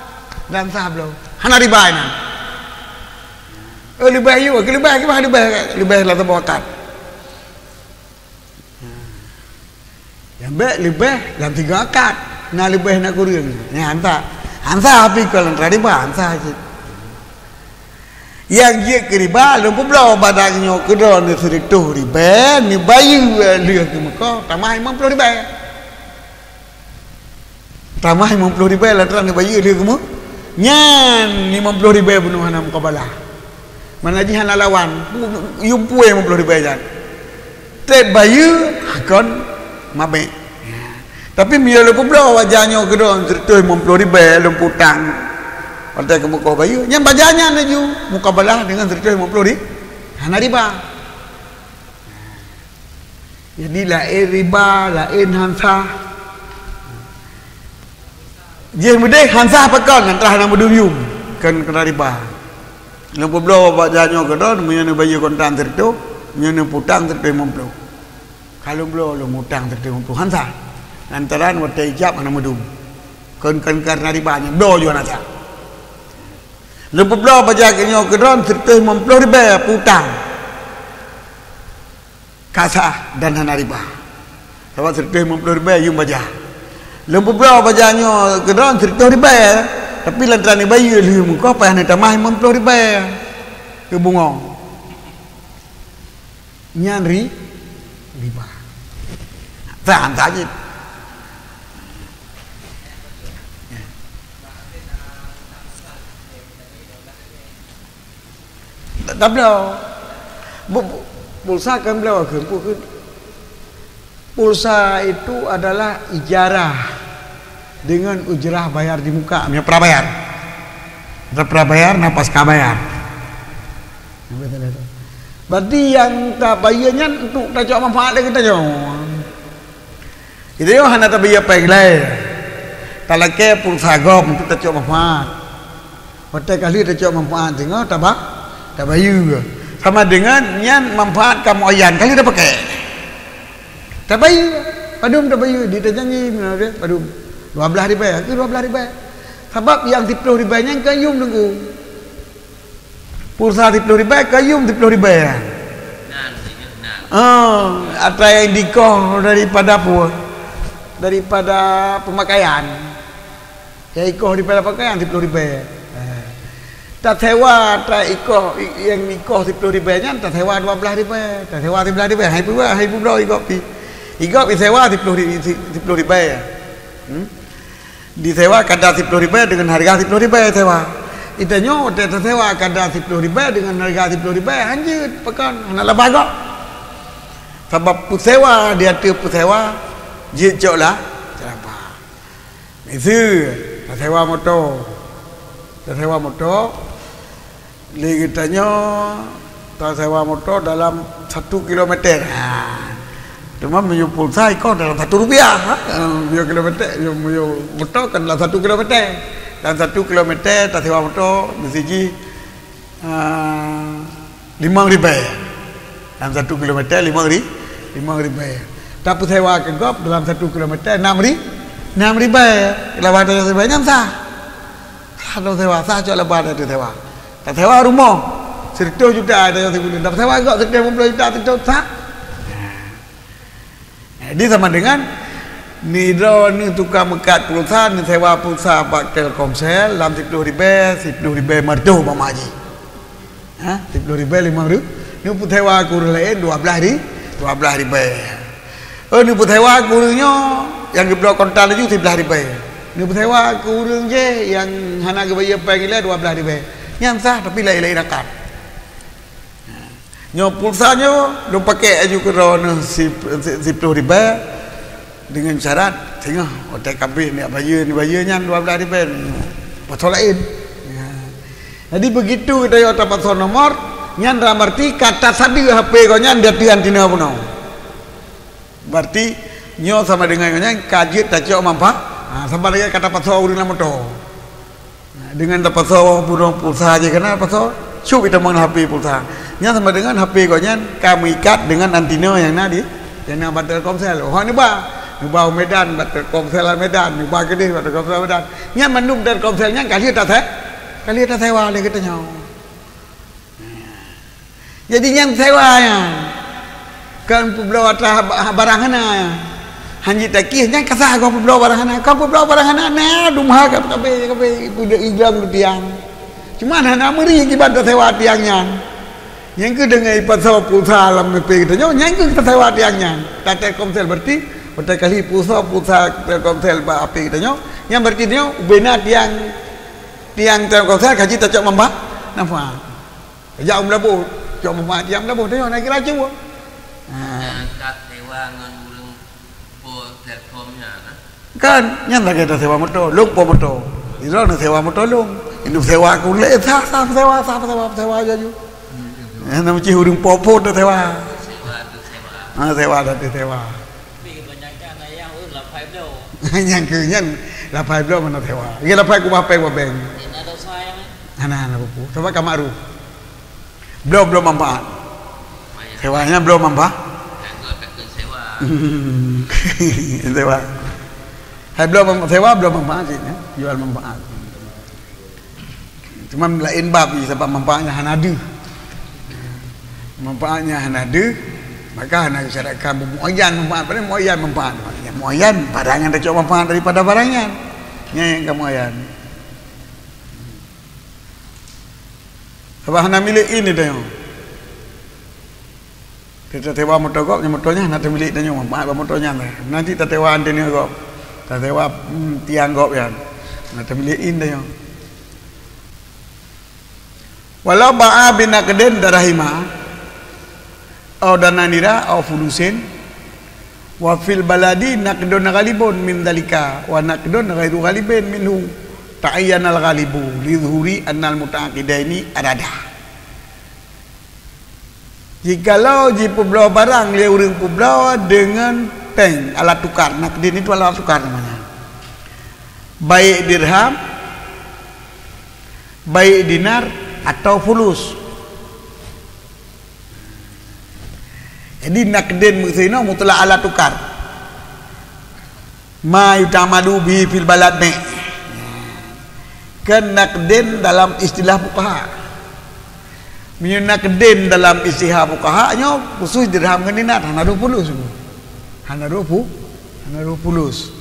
dan sah bloe. Hana riba inan. Eh, leubeh yue, leubeh, leubeh, leubeh, leubeh lam saboh akad. Nyang bèk leubeh lam tiga akad. Na leubeh na kureueng. Nyan han sah. Han sah, tapi kon lam riba, han sah cit. Nyang jeuet keu riba, lôn peubloe baja nyoe keu droeneuh sireutoh ribèe, neubayeue lheueh keumeukoh, tamah limong ploh ribèe. Tamah limong ploh ribèe lantaran neubayeue lheueh keumeukoh. Nyan limong ploh ribèe bunoe hana mukabalah. Mana jih hana lawan. Yum peue limong ploh ribèe nyan. Trép bayeue kon mabèk. Tapi meunyoe lôn peubloe baja nyoe keu droeneuh sireutoh limong ploh ribèe lôn peutang. Watèe keumeukoh bayeue, nyan baja nyan laju mukabalah deungon sireutoh limong ploh ri-, hana riba. Jadi laén riba, laén han sah. Jih meudeh han sah pakon, nyan teuma hana meudum yum, kon keunan riba. Lôn peubloe baja nyoe keu droeneuh, meunyoe neubayeue kontan sireutoh, meunyoe neupeutang sireutoh limong ploh. Ka lôn bloe lôn mutang sireutoh limong ploh, han sah. Lantaran watèe ijab hana meudum. Kon, kon kareuna riba nyan, bloe jih hana sah. Lôn peubloe baja nyoe keu droeneuh sireutoh limong ploh ribèe peutang. Ka sah dan hana riba. Sabab sireutoh limong ploh ribèe yum baja. Lôn peubloe baja nyoe keu droeneuh sireutoh ribèe, tapi lantaran neubayeue lheueh keumeukoh payah neutamah limong ploh ribèe keu bungoe. Nyan ri-, riba. Sah, sah cit. Tabloe. Bu-, bu-, pulsa kan bloe keu, bu-, keu. Pulsa itu adalah ijarah dengan ujrah bayar di muka, meunyoe prabayar. Ada prabayar, na pasca bayar. Berarti nyang tabayeue nyan untuk tacok manfaat lé geutanyoe. Geutanyoe hana tabayeue péng lé. Talakée pulsa gob untuk tacok manfaat. Watée ka lheueh tacok manfaat singoh taba-, tabayeue. Sama dengan nyan manfaat ka muayyan ka lheueh tapakai. Tabayeue. Padum tabayeue, di tajanji, padum? Dua blaih ribée, keu dua blaih ribée. Sabab nyang siploh ribée nyan ka yum teungku. Pulsa siploh ribée ka yum siploh ribée. Nan, nan. Oh, atra nyang dikoh daripada apa? Daripada pemakaian. Nyang ikoh daripada pakaian siploh ribée. Eh. Tasewa atra ikoh, i-, nyang ikoh siploh ribée nyan tasewa dua blaih ribée, tasewa siblaih ribée. Hai peubuet, hai peubloe igop pi. Igop isewa siploh ri-, si-, siploh ribée. Hmm? Disewa kada siploh ribée dengan harga siploh ribée sewa. Geutanyoe watée tasewa kada siploh ribée dengan harga siploh ribée, hanjeuet pakon, hana laba gob. Sabab peusewa di ateueh peusewa jeuet cok la, cok laba. Miseue, tasewa moto. Tasewa moto, lé geutanyoe tasewa moto dalam satu kilometer. Ha. Cuma meunyoe pulsa ikoh dalam satu rupiah. Ha. Meunyoe kilometer, meunyoe, meunyoe moto kan dalam satu kilometer. Dalam satu kilometer tasewa moto meusti jih, ha, limong ribée. Dalam satu kilometer limong ri-, limong ribée. Tapeusewa keu gob dalam satu kilometer enam ri-, enam ribée. Laba tasewa nyan sah. Sah tasewa, sah cok laba tasewa. Tasewa rumoh seratus juta, tasewa sibuleuen. Tasewa gob seratus lima puluh juta, seratus sah. Jadi sama dengan nidroe ni tukang meukat pulsa, ni sewa pulsa bak Telkomsel lam siploh ribée, siploh ribée meureutôh bak mak jih. Ha, siploh ribée limong ribée. Neupeusewa keu ureuëng laén dua blaih ri-, dua blaih ribée. Oh, neupeusewa keu ureuëng nyoe nyang geubloe kontan laju siblaih ribée. Neupeusewa keu ureuëng jéh nyang hana geubayeue péng ilée dua blaih ribée. Nyan sah, tapi laén-laén rakan. Nyoe pulsa nyoe lôn pakai aju keudroe neuh si-, si-, siploh ribée. Deungon syarat singoh watée ka abéh neuk bayeue, neubayeue nyan dua blaih ribée, pasoe laén. Ya. Jadi begitu geutanyoe tapasoe nomor, nyan dalam arti ka tasadeue H P gobnyan di ateueh antina bunoe. Berarti nyoe sama dengan gobnyan ka jeuet tacok manfaat. Ha, sama dengan ka tapasoe ureuëng lam moto. Dengan tapasoe bunoe pulsa jih kana pasoe, cup itamong H P pulsa. Nyan sama dengan H P gobnyan ka meuikat dengan antina nyang na di, nyang na bak Telkomsel. Oh, neuba, neuba u Medan bak Telkomsel Medan, neuba keudeh bak Telkomsel Medan. Nyan mandum Telkomsel nyan ka lheueh tase-, ka lheueh tasewa lé geutanyoe. Jadi nyan sewa nyan. Kon peubloe atra ha-, barang hana. Hanjeuet takieh nyan ka sah goh peubloe barang hana. Kon peubloe barang hana, na dumha ka kabeh, kabeh ipeudeuh iglong tiang. Cuma hana meuri kiban tasewa tiang nyan. Nyang keuh deungon ipasoe pulsa lam H P geutanyoe, nyang keuh tasewa tiang nyan. Telkomsel berarti, watée ka lheueh pulsa, pulsa Telkomsel bak H P geutanyoe, nyan berarti nyoe ubena tiang, tiang Telkomsel ka jeuet tacok manfa-, manfaat. Jak u Meulaboh, cok manfaat jak u Meulaboh, teuh na kira cuba. Ha. Nyang ka sewa ngon ureuëng po Telkom nyan, nah. Kan, nyan lagée tasewa moto, lôn po moto. Droeneuh sewa moto lôn. Inong sewa ku lé, sah, sah, sewa, sah, sewa, sewa laju. Eh, na meucih ureuëng po-po tasewa. Sewa tu sewa. Ha, sewa tu sewa. Tapi kebanyakan ayah ureuëng lapai bloe. Nyang keu nyan lapai bloe mana sewa. Iya lapai kubah péng, kubah péng. Hana, hana buku. Coba ka makruh. Bloe, bloe manfaat. Sewa nyan bloe manfaat. Sewa. Hai bloe man-, sewa bloe manfaat cit, ya. Jual manfaat. Cuma laén bab jih, sabab manfaatnya hana deuh. Manfaatnya hana deuh, maka hana disyaratkan muayyan manfaat. Padahai muayyan manfaat. Muayyan barang nyang tacok manfaat daripada barang nyan. Nyan nyang ka muayyan. Sabab hana milék in tanyoe. Tasewa moto gob, nyan moto nyan hana teumilék tanyoe, manfaat bak moto nyan. Nanti tasewa anteuna gob, tasewa, hmm, tiang gob nyan, hana teumilék in tanyoe. Walau ba'a binaqdin darahima, au dananira, au fulusin, Wa fil baladi naqdun ghalibun min dzalika wa naqdun ghairu ghalibin minhu, ta'ayyanal ghalibu li zuhuri annal muta'aqidaini arada. Jikalau jipeubloe barang lé ureuëng peubloe deungon péng, alat tukar, naqdin itu alat tukar namanya, baik dirham, baik dinar atau fulus. Jadi naqdin meusinoe mutlak alat tukar. Ma yutamadu bihi fil balad me. Kan naqdin dalam istilah fuqaha. Meunyoe naqdin dalam istilah fuqaha nyoe khusus dirham ngon dinar, hana roh fulus. Hana roh fu-, hana roh fulus.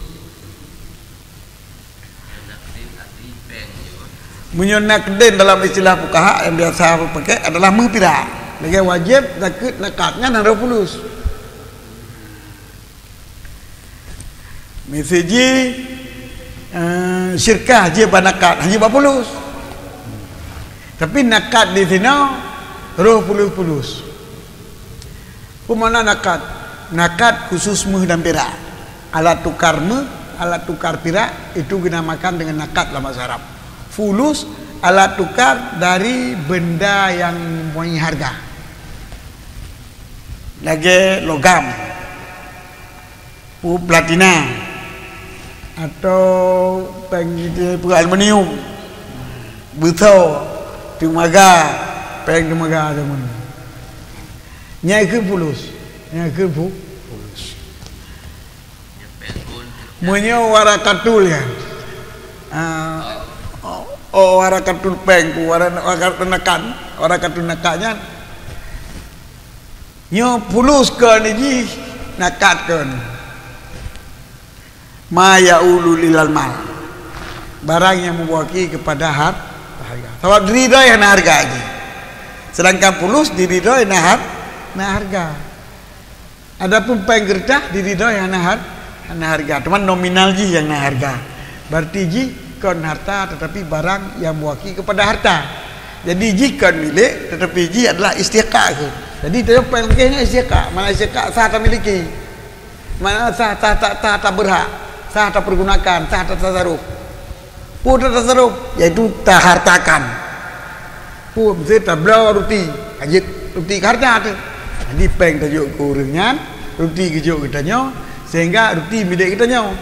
Meunyoe naqdin dalam istilah fuqaha nyang biasa pakai adalah meuh pirak. Lagée wajéb, zakeuet, naqad, nyan hana roh fulus. Miseue jih, eh, syirkah jih bak naqad, hana jih bak fulus. Tapi naqad di sinoe roh fulus-fulus. Peue makna naqad? Naqad khusus meuh dan pirak. Alat tukar meuh, alat tukar pirak, itu dinamakan dengan naqad dalam bahasa Arab. Fulus, alat tukar dari benda yang mempunyai harga. Lagée logam, peue platina, atau péng itu peue aluminium, beusoe, teumaga, péng teumaga jameun. Nyan keuh fulus. Nyan keuh fu-, fulus. Meunyoe warakatul nyan, ah, oh, oh, warakatul péng, wara-, warakatul naqad, warakatul naqad nyan, nyoe fulus kon jih, naqad kon. Ma yaulu ilal mal. Barang yang membawa kepada har-, harga. Sabab diridhoi hana harga jih. Sedangkan fulus diridhoi na har-, na harga. Adapun péng keureutah diridhoi hana har-, hana harga. Teuma nominal jih nyang na harga. Berarti jih kon harta tetapi barang yang mewakili kepada harta. Jadi jih kon milék tetapi jih adalah istihqaq. Jadi tanyoe péng nyan istihqaq. Makna istihqaq sah tamiliki. Makna sah, sah, sah, sah tabeurhak, sah tapeurgunakan, sah tatasaruf. Peue tatasaruf? Yaitu tahartakan. Peue, miseue tabloe ruti, ka jeuet ruti keu harta teuh. Jadi péng tajok keu ureuëng nyan, ruti geujok geutanyoe, sehingga ruti milék geutanyoe.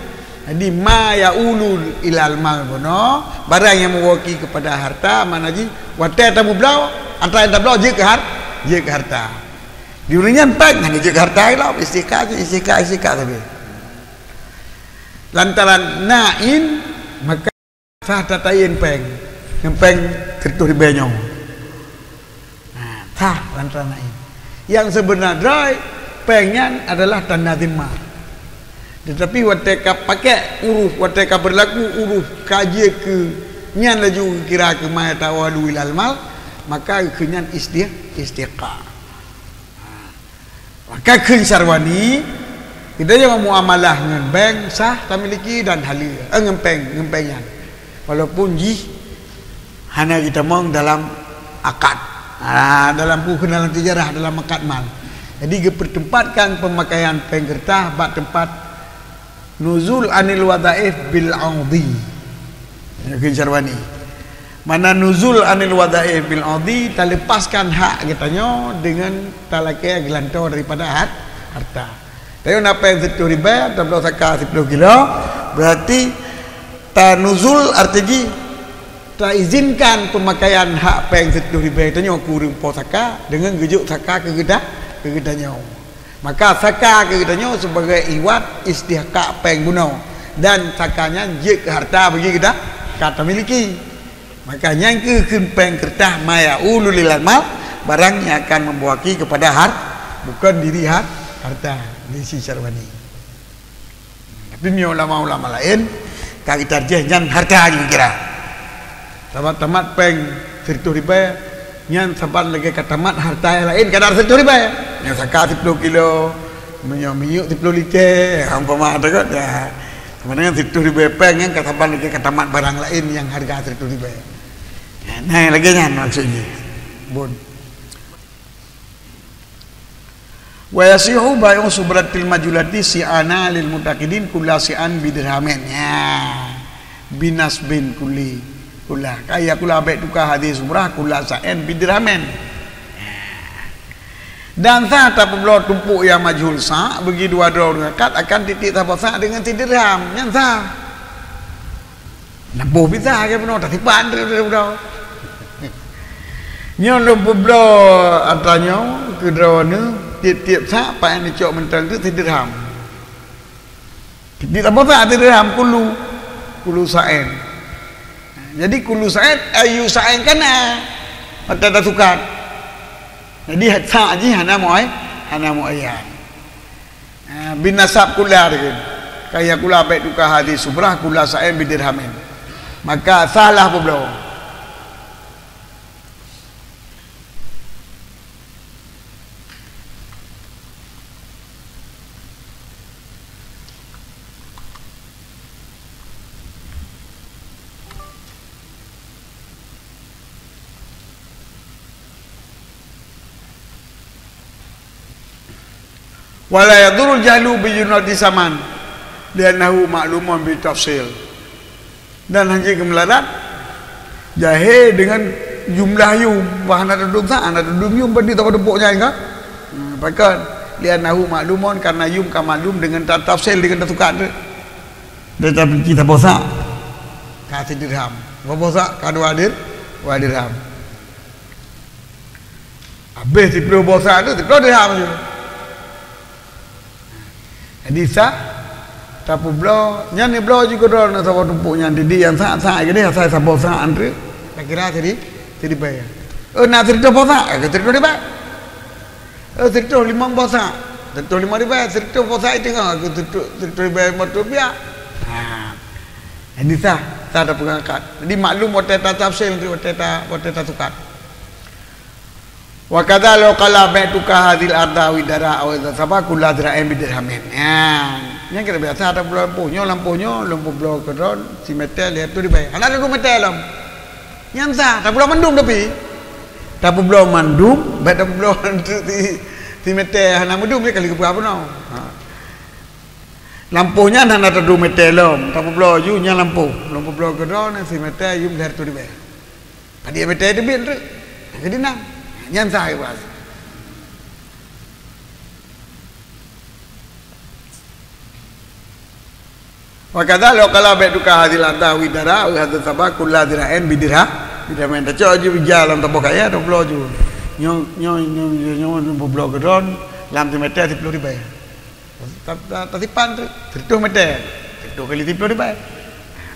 Jadi ma yaulu ilal mal bunoe, barang yang mewakili kepada harta, makna jih watée tameubloe, atra nyang tabloe jeuet keu har-, jeuet keu harta. Di ureuëng nyan péng hana jeuet keu harta lom, istihqaq jih, istihqaq, istihqaq sabe. Lantaran na in, maka sah tataién péng, nyang péng sireutoh ribée nyoe. Nah, sah lantaran na in. Nyang seubeuna droe péng nyan adalah tanda zimmah. Tetapi watée ka pakai uruh, watée ka beurlaku uruh ka jeuet keu nyan laju geukira keu ma yaulu ilal mal, maka keu nyan istih-, istihqaq. Maka kheun Syarwani, geutanyoe muamalah ngon bank sah tamiliki dan haleue, eh, ngon péng, ngon péng nyan. Walaupun jih hana jitamong dalam akad. Ha, dalam buku dalam sejarah, dalam akad mal. Jadi geupeutempatkan peumakaian péng keureutah bak teumpat nuzul anil wadhaif bil audi. Nyan kheun Syarwani. Makna nuzul anil wadhaif bil audi, taleupaskan hak geutanyoe deungon talakée geulantoe daripada hat-, harta. Tanyoe na péng sireutoh ribée, tabloe saka siploh kilo, berarti tanuzul arti jih taizinkan peumakaian hak péng sireutoh ribée tanyoe keu ureuëng po saka deungon geujok saka keu geuta-, keu geutanyoe. Maka saka keu geutanyoe sibagai iwat istihqaq péng bunoe, dan saka nyan jeuet keu harta bagi geuta ka tamiliki. Maka nyan keuh kheun péng keureutah ma yaulu ilal mal, barang yang akan membawa kepada har-, bukan diri har-, harta, di si Syarwani. Tapi meunyoe ulama-ulama laén ka geutarjih nyan harta jih kira. Sabab tamat péng sireutoh ribée nyan saban lagée ka tamat harta nyang laén kadar sireutoh ribée. Nyoe saka siploh kilo, meunyoe minyeuk siploh lite, umpama teuka, ya. Sama dengan sireutoh ribée péng nyan ka saban lagée ka tamat barang laén nyang harga sireutoh ribée. Nah, lagée nyan maksud jih. Bon. Wa yasihu bai'u subratil majhulati si'ana lil mu'taqidin kulla si'an bidirhamin. Ya. Binasbin kulli. Kulla. Kaya kulla bek tuka hadhi subrah kulla sa'in bidirhamin. Dan sah tapeubloe tumpuk nyang majhul sa' bagi dua droe deungon akad akan tieb-tieb saboh sa' deungon sidirham. Nyan sah. Nyan boh pih sah lagèe bunoe, tasipan tu, tu, tu. Nyoe lôn peubloe atra nyoe keu droeneuh, tieb-tieb sa' paen icok mantong tu sidirham. Tieb-tieb saboh sa' sidirham, kullu, kullu sa'in. Jadi kullu sa'in, ayyu sa'in kana, mata tasukat. Jadi sa' jih hana muay-, hana muayyan. Ah, bin nasab kulla deukheun. Kaya kulla bek tuka hadhi subrah kulla sa'in bidirhamin. Maka sah lah peubloe. Wala yadurul jahlu bi junati saman, li'annahu ma'lumun bi tafsil. Dan hana jeuet keu meularat jahé deungon jumlah yum, bah hana tadum sa', hana tadum yum, bandi saboh tumpuk nyan ka. Hmm, pakon? Li'annahu ma'lumun, karena yum ka maklum deungon ta-, tafsil, deungon tasukat tu. Dan tapeuci saboh sa' ka sidirham. Saboh sa' ka dua dir-, dua dirham. Habéh siplôh boh sa' tu, siplôh dirham je. Jadi sah, tapeubloe, nyan neubloe ju keudroe na saboh tumpuk nyan, jadi nyang sa'-sa' keudeh asai saboh sa' antre, takira siri-, siribèe. Oh, na sireutôh boh sa', eh, sireutôh ribèe. Oh, sireutôh limong boh sa', sireutôh limong ribèe, sireutôh boh sa' teungoh, sireutôh, sireutôh ribèe limong reutôh rupiah. Ha. Jadi sah, sah tapeugah akad. Jadi maklum watèe tatafsil, watèe ta-, watèe tasukat. Wa kadza law qala bi'tuka hadzal arda aw dara aw sab'a kulla dzira'in bidirhamin. Nyan, nyan kira biasa ada bulan lampôh nyoe, lampôh nyoe, lampôh bloe keudroe, simètè lhèe reutôh ribèe. Hana lhèe reutôh mètè lom. Nyan sah, tapeubloe mandum tapi. Tapeubloe mandum, bèk tapeubloe si, simètè hana mandum, nyan kali geupeugah bunoe. Ha. Lampôh nyan hana tadum mètè lom, tapeubloe ju nyan lampôh. Lampôh bloe keudroe, simètè yum lhèe reutôh ribèe. Padum mètè teubiet treuk. Keu dinan. Nyan sah ibarat. Wa kadza law qala bi'tuka hadzal arda aw dara aw hadzas sab'a kulla dzira'in bidirha-, bidirhamin. Tacok ju ija lam saboh kayèe, tapeubloe ju. Nyoe, nyoe, nyoe, nyoe, nyoe, nyoe, bloe keudroe, lam simètè siplôh ribèe. Ta-, ta-, tasipan treuk, sireutôh mètè. Sireutôh kali siplôh ribèe.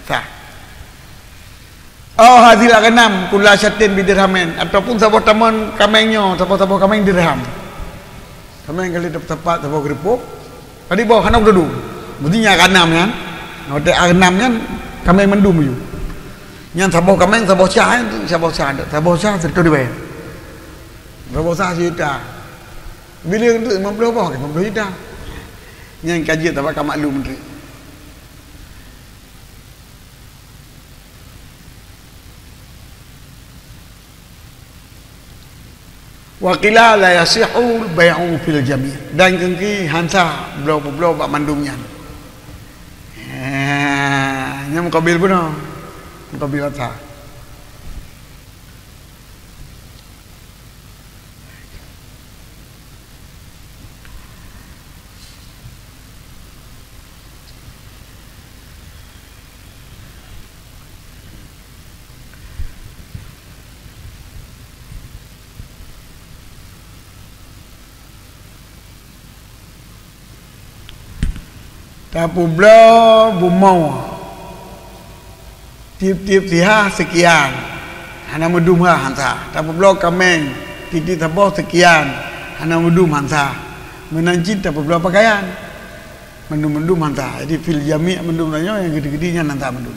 Sah. Au hadzal aghnam kulla syatin bidirhamin, ataupun saboh tamong kaméng nyoe, saboh-saboh kaméng dirham. Kaméng kali teumpat saboh geureupoh, padum boh hana beududuk. Meusti nyan aghnam nyan, watèe aghnam nyan kaméng mandum ju. Nyan saboh kaméng saboh syah, saboh syah, saboh syah sireutôh ribèe. Saboh syah sijuta. Bileung treuk limong ploh boh, limong ploh juta. Nyan ka jeuet sabab ka maklum treuk. Wa qila la yasihul bai'u fil jami'. Dan kheun ki han sah bloe-bloe bak mandum nyan. Eh, nyan mukabil bunoe. Mukabil han sah. Tapeubloe bumoe, tiep-tiep sihah seukian, hana meudum ha, han sah. Tapeubloe kaméng, tiep-tiep saboh seukian, hana meudum, han sah. Meunan cit tapeubloe pakaian, mandum-mandum han sah. Jadi fil jami' mandum tanyoe nyang geude-geude nyan han sah mandum.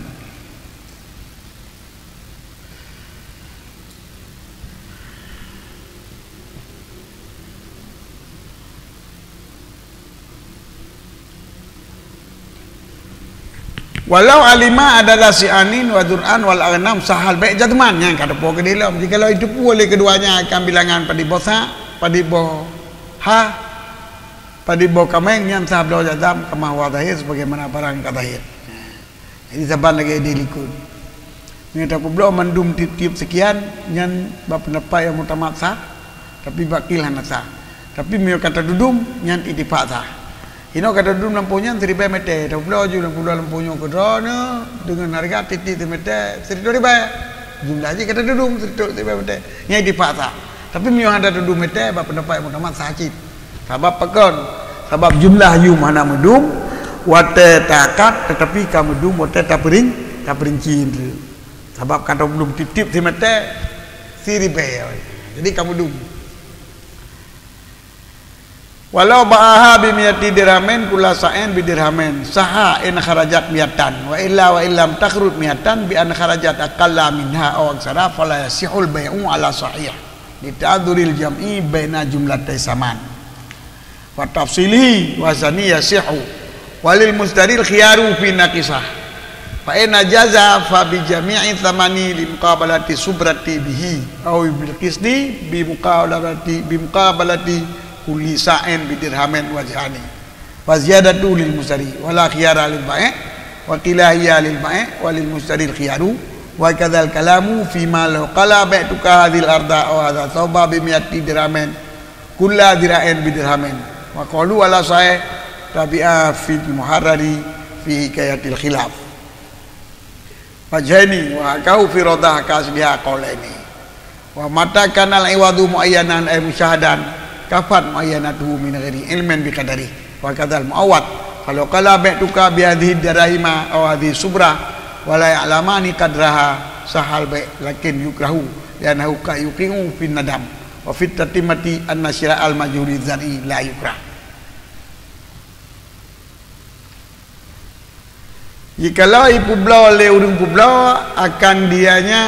Walau alima adada si'anin wa dzur'an wal aghnam sahal bai' jazman, nyan ka teupeue keudeh lom. Jikalau jiteupeue lé keudua nyan akan bilangan padum boh sa', padum boh ha, Padum boh kaméng nyan sah bloe jazam kama huwa zahir, sebagaimana barang ka zahir. Jadi saban lagée di likot. Meunyoe tapeubloe mandum tieb-tieb sekian, nyan bak peundapat nyang mutamat sah, tapi bak qil hana sah. Tapi meunyoe ka tadudum, nyan ittifaq sah. Inoe ka tadudum lampôh nyan siribée mètè, tapeubloe ju lampôh, lampôh nyoe keudroe nyoe deungon hareuga tieb-tieb simètè sireutoh ribée. Jumlah jih ka tadudum sireutoh ribée mètè. Nyan ittifaq sah. Tapi meunyoe hana tadudum mètè, bak peundapat nyang mutamat sah cit. Sabab pakon? Sabab jumlah yum hana meudum watée taakad, teutapi ka meudum watée tapeurin-, tapeurinci indri. Sabab ka tadudum tieb-tieb simètè siribée. Jadi ka meudum. Walau ba'aha bi mi'ati dirhamin kulla sa'in bi dirhamin, sahha in kharajat mi'atan, wa illa wa illam takhruj mi'atan bi an kharajat aqalla minha aw aksara, fala yasihhul bai'u ala sahih, li ta'adzuril jam'i baina jumlatai saman. Wa tafsilihi wa sani yasihhu, wa lil mustaril khiyaru fi naqisah. Fa in ajaza fa bi jami'i thamani li muqabalati subrati bihi, aw bil qisdi bi muqabalati, bi muqabalati kulli sa'in bi dirhamin wajhani. Wa ziyadatu lil mustari, wa la khiyara lil bai', wa qila hiya lil bai', wa lil mustaril khiyaru, wa kadzal kalamu fi ma law qala bai'tuka hadzal arda aw hadzal thauba bi mi'ati dirhamin kulla dira'in bi dirhamin. Wa qalu ala sahih tabi'a fil muharrari fi hikayatil khilaf. Wajhaini wa hakahu fi radah ka asliha qaulaini. Wa mata kanal iwadu muayyanan ay musyahadan, kafat muayyanatuhu min ghairi ilmin bi qadari. Wa kadzal muawwad. Kalau qala bai'tuka bi hadhihi darahima aw hadhihi subra wa la ya'lamani qadraha sahal bai' lakin yukrahu li'annahu ka yuqi'u fin nadam. Wa fit tatimati anna syira'al majhuli dzar'i la yukrah. Jikalau ipeubloe lé ureuëng peubloe akan dianya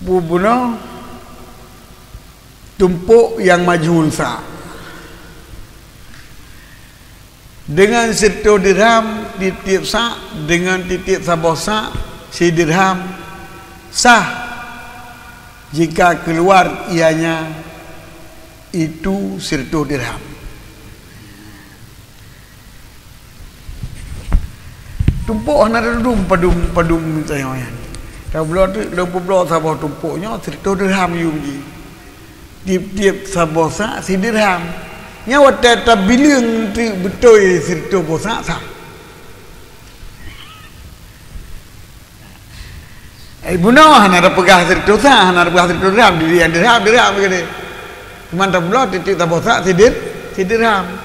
bubunoe tumpôk nyang majhul sa'. Deungon sireutoh dirham tieb-tieb sa', deungon tieb-tieb saboh sa' sidirham, sah jika keuluar ianya itu sireutoh dirham. Tumpôk hana tadudum padum, padum tanyoe nyan. Tabloe tu, lôn peubloe saboh tumpôk nyoe sireutoh dirham yum jih. Tieb-tieb saboh sa' sidirham. Nyan watée tabileueng teuk beutôi sireutoh boh sa' sah. Eh, bunoe hana tapeugah sireutoh sa', hana tapeugah sireutoh dirham, diri nyang dirham, dirham keudeh. Cuman tapeubloe tieb-tieb saboh sa' sidir-, sidirham.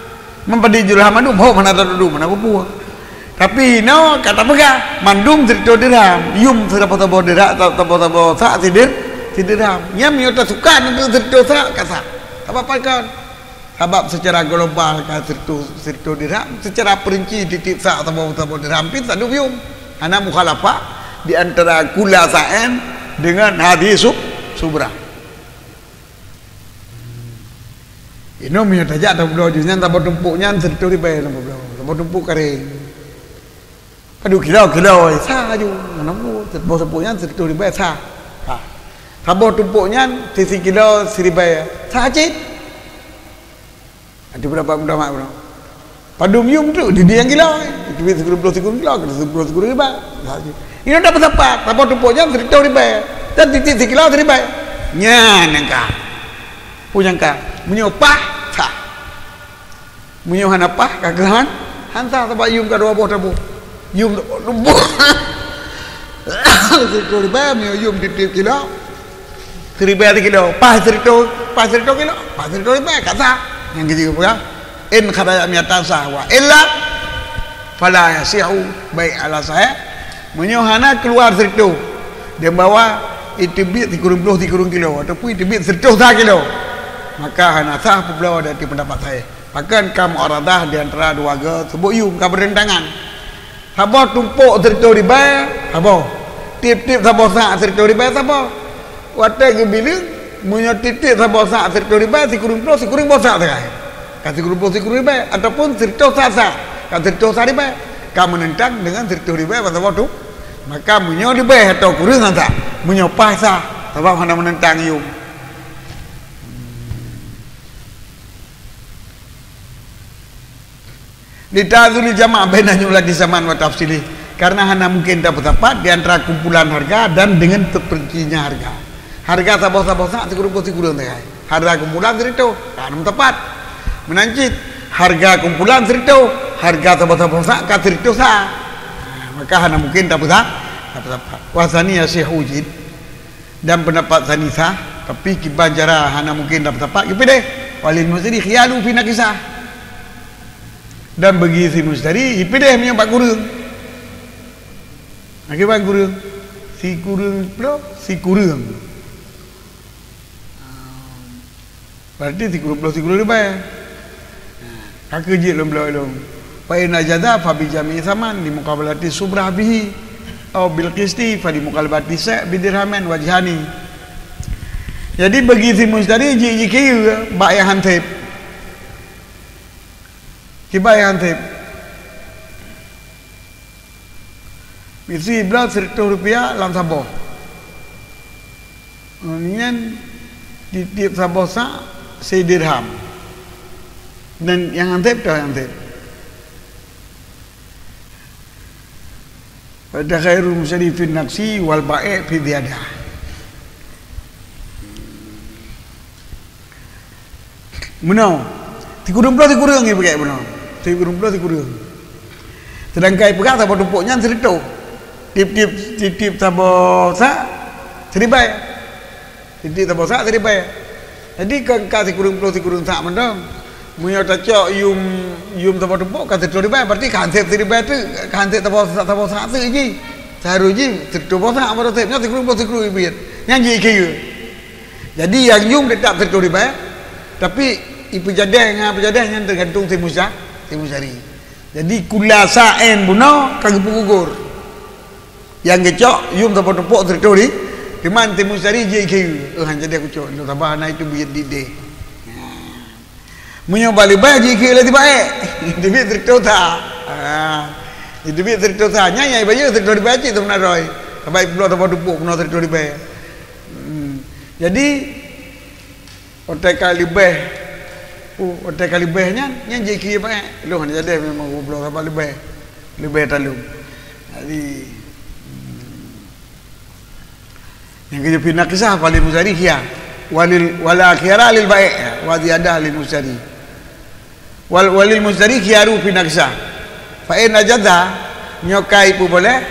Mempadum dirham mandum, hom hana tadudum, hana peue-peue. Tapi inoe ka tapeugah mandum sireutoh dirham, yum saboh-saboh dirham, saboh-saboh sa' sidir-, sidirham. Nyan meunyoe tasukat nibak sireutoh sa' ka sah. Sabab pakon? Sabab secara global ka sireutoh, sireutoh dirham, secara perinci tieb-tieb sa' saboh-saboh dirham pih sadub yum. Hana mukhalafah di antara kulla sa'in deungon hadhihi sub-, subra. Inoe meunyoe tajak tabloe ju nyan saboh tumpôk nyan sireutoh ribée lam bloe. Saboh tumpôk karéng. Padum kilo, kilo, sa' ju. Mana bu, saboh tumpôk nyan sireutoh ribée sa'. Ha. Saboh tumpôk nyan sisi kilo siribée. Sa' cit. Nanti berapa mudah mak berapa. Padum yum tu, di dia kilo. Itu sikureueng ploh sikureueng kilo, kita sikureueng ploh sikureueng ribée. Sa' cit. Ini dah berapa? Saboh tumpôk nyan sireutoh ribée. Dan tieb-tieb sikilo siribée. Nyan nyang ka. Peue nyang ka? Meunyoe paih, sah. Meunyoe hana paih, ka keuhan, han sah sabab yum ka dua boh taboh. Yum dua boh taboh. Sireutoh ribée, meunyoe yum tieb-tieb kilo. Siribée sikilo, paih sireutoh, paih sireutoh kilo, paih sireutoh ribée, ka sah. Nyang keuji peugah, in kharaja mi'atan sah wa illa fala yasihu bai' ala sahih. Meunyoe hana keuluar sireutoh, dan bahwa iteubiet sikureueng ploh sikureueng kilo, ataupun iteubiet sireutoh sa' kilo, maka hana sah peubloe di ateueh peundapat sahih. Pakon ka mu'aradah di antara dua geuseubut yum ka beureuntangan. Saboh tumpôk sireutoh ribée, saboh. Tieb-tieb saboh sa' sireutoh ribée, saboh. Watée geubileueng, meunyoe tieb-tieb saboh sa' sireutoh ribée, sikureueng ploh, sikureueng boh sa' sagai. Ka sikureueng ploh, sikureueng ribée, ataupun sireutoh sa' sa', ka sireutoh sa' ribée. Ka meunentang deungon sireutoh ribée, saboh tu. Maka meunyoe leubeh atau kureueng han sah, meunyoe paih sah, sabab hana meunentang yum. Lita'arudil jama' baina jumlati saman wa tafsilih. Karena hana mungkin tapeusapat di antara kumpulan harga dan dengan sepertinya harga. Harga saboh-saboh sak sikureueng ploh sikureueng sagai. Harga kumpulan sireutôh, ka hana meusapat. Meunan cit, harga kumpulan sireutôh, harga saboh-saboh sak ka sireutôh sa. Maka hana mungkin tapeusa-, tapeusapat. Wa tsani yasihhu wujid. Dan pendapat tsani sah, tapi kiban cara hana mungkin tapeusapat, geupiléh. Walil mushtari khiyaru fi naqisah. Dan bagi si mushtari, geupiléh meunyoe bak kureueng. Akiban kureueng. Sikureueng ploh, sikureueng. Berarti sikureueng ploh sikureueng ribèe. Ka keuh jeuet lôn bloe lôn. Fa in jaza fa bi jami'i saman li muqabalati subrah bihi. Au bil qisti fa li muqabalati sa' bi dirhamin wajhani. Jadi bagi si mushtari jeuet jikheun bak nyang han sép. Kiban nyang han sép. Misi bloe sireutôh rupiah lam saboh. Nyan tiep-tiep saboh sak sidirham. Dan nyang han sép toh nyang han sép. Wa takhayyarul mushtari fin naqsi wal bai' fi ziyadah. Meunoe, sikureueng ploh sikureueng ipeugèt meunoe. Sikureueng ploh sikureueng. Seudangkan ipeugah saboh tumpôk nyan sireutôh. Tiep-tiep, tiep-tiep saboh sak siribèe. Tiep-tiep saboh sak siribèe. Jadi kan ka sikureueng ploh sikureueng sak mantong. Meunyoe tacok yum, yum saboh tumpôk ka sireutôh ribèe, berarti ka han sép siribèe teuk, ka han sép saboh, saboh sak teuk jih. Seharôh jih sireutôh boh sak baru sép. Nyan sikureueng ploh sikureueng ipiet. Nyan jih ikheun. Jadi nyang yum teutap sireutôh ribèe, tapi ipeujadèh ngon peujadèh nyan teugantung si musya-, si mushtari. Jadi kulasaan bunoe ka geupeugugur. Nyang geucok yum saboh tumpôk sireutôh ri-, teuma si mushtari jih ikheun, "Eh, han jadi kucok, lôn saban na itu bit dideh." Meunyoe bak leubeh jih ikheun lé si baék, teubiet sireutôh sa. Ha. Teubiet sireutôh sa, nyan nyang ibayeue sireutôh ribèe cit seubeuna droe. Saban ipubloe saboh tumpôk bunoe sireutôh ribèe. Hmm. Jadi, Watèe ka leubeh, uh, watèe ka leubeh nyan, nyan jih ikheun baék. Lôn hana jadi memang gobloh saban leubeh. Leubeh taleuem. Jadi, nyang keujeuet fi naqisah fa lil mushtari khiyar. Walil, wala khiyara lil baék, wa ziyadah lil mushtari. Wal, walil mushtari khiyaru fi naqisah. Fa in ajaza, nyoe ka ipeuboleh,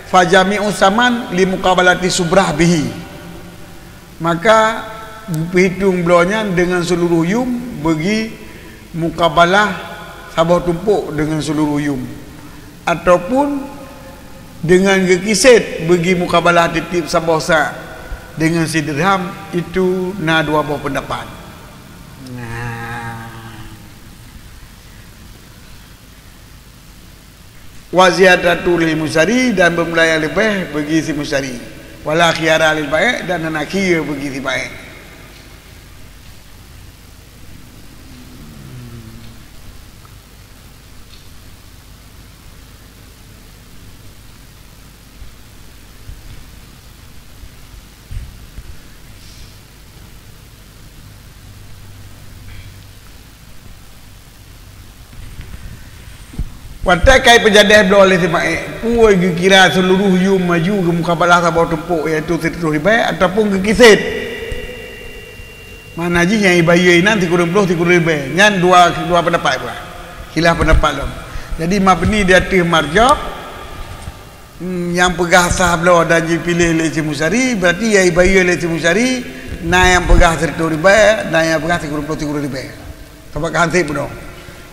fa jami'u saman li muqabalati subrah bihi. Maka geupeuhitong bloe nyan deungon seuluruh yum bagi mukabalah saboh tumpôk deungon seuluruh yum, ataupun deungon geukisét bagi mukabalah tiep-tiep saboh sa deungon sidirham, itu na dua boh peundapat. Nah. Wa ziyadatu lil mushtari, dan beumulai nyang leubeh bagi si mushtari. Wala khiyara lil baék, dan hana khiyar bagi si baék. Watèe ka ipeujadèh bloe lé si baék, peue geukira seuluruh yum maju geumukabalah saboh tumpôk, yaitu sireutôh ribèe, ataupun geukisét. Makna jih nyang ibayeue inan sikureueng ploh sikureueng ribèe. Nyan dua, dua peundapat bah. Khilaf peundapat lom. Jadi mabni di ateueh marjah, Hmm, nyang peugah sah bloe dan jipiléh lé si mushtari, berarti nyang ibayeue lé si mushtari, na nyang peugah sireutôh ribèe, na nyang peugah sikureueng ploh sikureueng ribèe. Sabab ka han sép bunoe.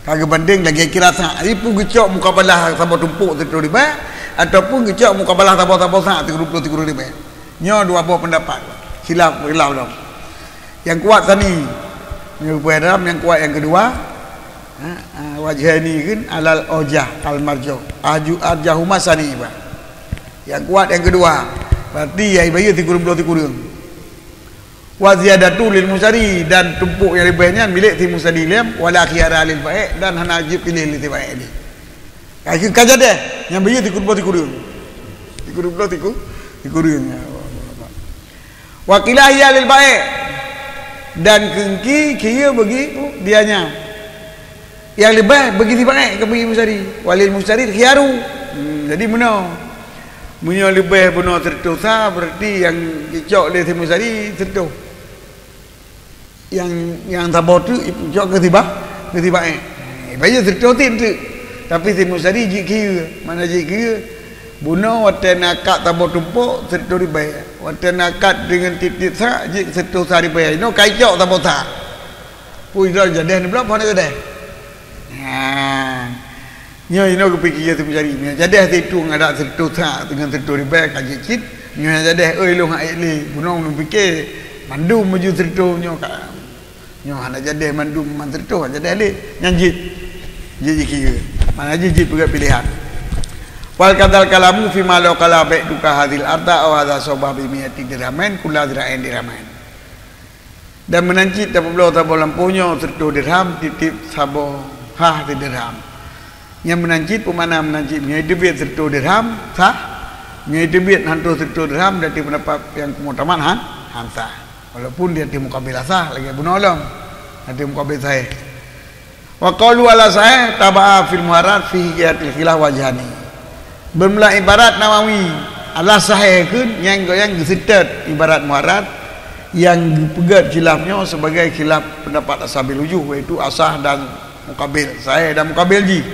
Ka geubandéng lagèe kira sa, ipeugeucok mukabalah saboh tumpôk sireutôh ribèe, ataupun geucok mukabalah saboh-saboh sa sikureueng ploh sikureueng ribèe. Nyoe dua boh peundapat. Khilaf, khilaf lom. Nyang kuat tsani. Nyoe geupeugah dalam nyang kuat nyang keudua. Ha, ha, wajhani kan alal arjah, al marjuh. Aju arjahuma tsani, bah. Nyang kuat nyang keudua. Berarti nyang ibayeue sikureueng ploh sikureueng. Wa ziyadatu lil mushtari, dan tumpôk nyang leubeh nyan milék si mushtari lom, wala khiyara lil baék, dan hana jipiléh lé si baék nyan. Ka, ka jadèh, nyang bayeue sikureueng ploh sikureueng. Sikureueng ploh siku-, sikureueng. Wa qila hiya lil baék. Dan kheun ki, khiyar bagi, oh, dia nyan. Nyang leubeh bagi si bangai ka bagi musari. Walil musari khiyaru. Hmm, jadi meunoe. Meunyoe leubeh bunoe sireutoh sa, berarti nyang jicok lé si musari sireutoh. Nyang, nyang saboh teuk jicok keu si ba-, keu si bangai. Eh, bayeue sireutoh tin teuk. Tapi si musari jikheue, mana jikheue? Bunoe watée na kat saboh tumpok sireutoh ribée. Watée na kat deungon tieb-tieb sa jeuet sireutoh sa ribée. Inoe ka jicok saboh sa. Peue jadeh neubloe, peue hana jadeh? Haa. Nyoe inoe geupike si musari. Nyoe jadeh situ ngadab sireutoh sa deungon sireutoh ribée ka jeuet cit. Nyoe jadeh, oi, lôn hana ék lé. Bunoe lôn pike mandum meujeuet sireutoh nyoe ka. Nyoe hana jadeh mandum man sireutoh, hana jadeh lé. Nyan jeuet. Jeuet jikheue. Mana jeuet, jeuet peugah pilehan. Wal kadzal kalamu fi ma law qala ba'tuka hadzal arda aw hadza sauba bi mi'ati dirhamin kullu dirhamin dirhamin. Dan meunan cit tapeubloe saboh lampôh nyoe sireutoh dirham tieb-tieb saboh hah sidirham. Nyang meunan cit, peue makna meunan cit? Meunyoe teubiet sireutoh dirham, sah. Meunyoe teubiet hantom sireutoh dirham, dan di peundapat nyang muktamad han, han sah. Walaupun di ateueh mukabil sah, lagée bunoe lom. Ateueh mukabil sahih. Wa qalu ala sahih taba'a fil muharrar fi hikiyatil khilaf wajhani. Beumeulah ibarat Nawawi, ala sahih kheun nyang goyang geuseutôt ibarat muharrar nyang geupeugét khilaf nyoe sebagai khilaf pendapat ashabil wujuh, yaitu asah dan mukabil, sahih dan mukabil jih.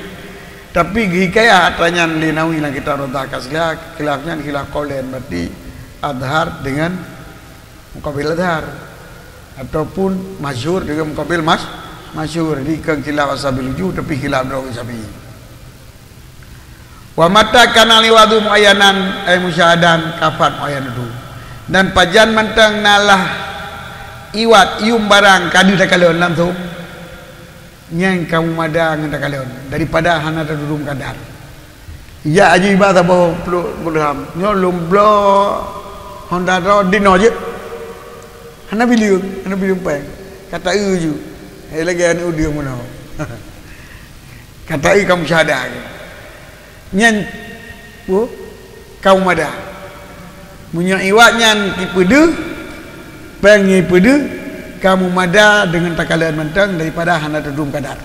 Tapi geuhikayah atra nyan lé Nawawi lam kitab Rawdah Katsila, khilaf nyan khilaf qaulain, berarti adhar dengan mukabil adhar, ataupun masyhur dengan mukabil mas-, masyhur. Jadi kon khilaf ashabil wujuh, tapi khilaf droe Syafi'i. Wa mata kana liwadu muayyanan ay musyahadan kafat muayyanatu. Dan pajan mantong na lah iwat, yuem barang ka deuh takalon langsung, nyan ka meumada ngon takalon daripada hana tatudum kadar. Ijak aju iba saboh ploh dirham. Nyoe lôn bloe Honda droe dinoe jeuet. Hana bileueng, hana bileueng péng. Ka taeu ju. Hai lagée aneuk udeueng meunoe. Ka taeu ka musyahadah. Nyan, oh, ka meumada. Meunyoe iwat nyan ipeudeuh, péng nyan ipeudeuh, ka meumada deungon takalon mantong daripada hana tudum kadar.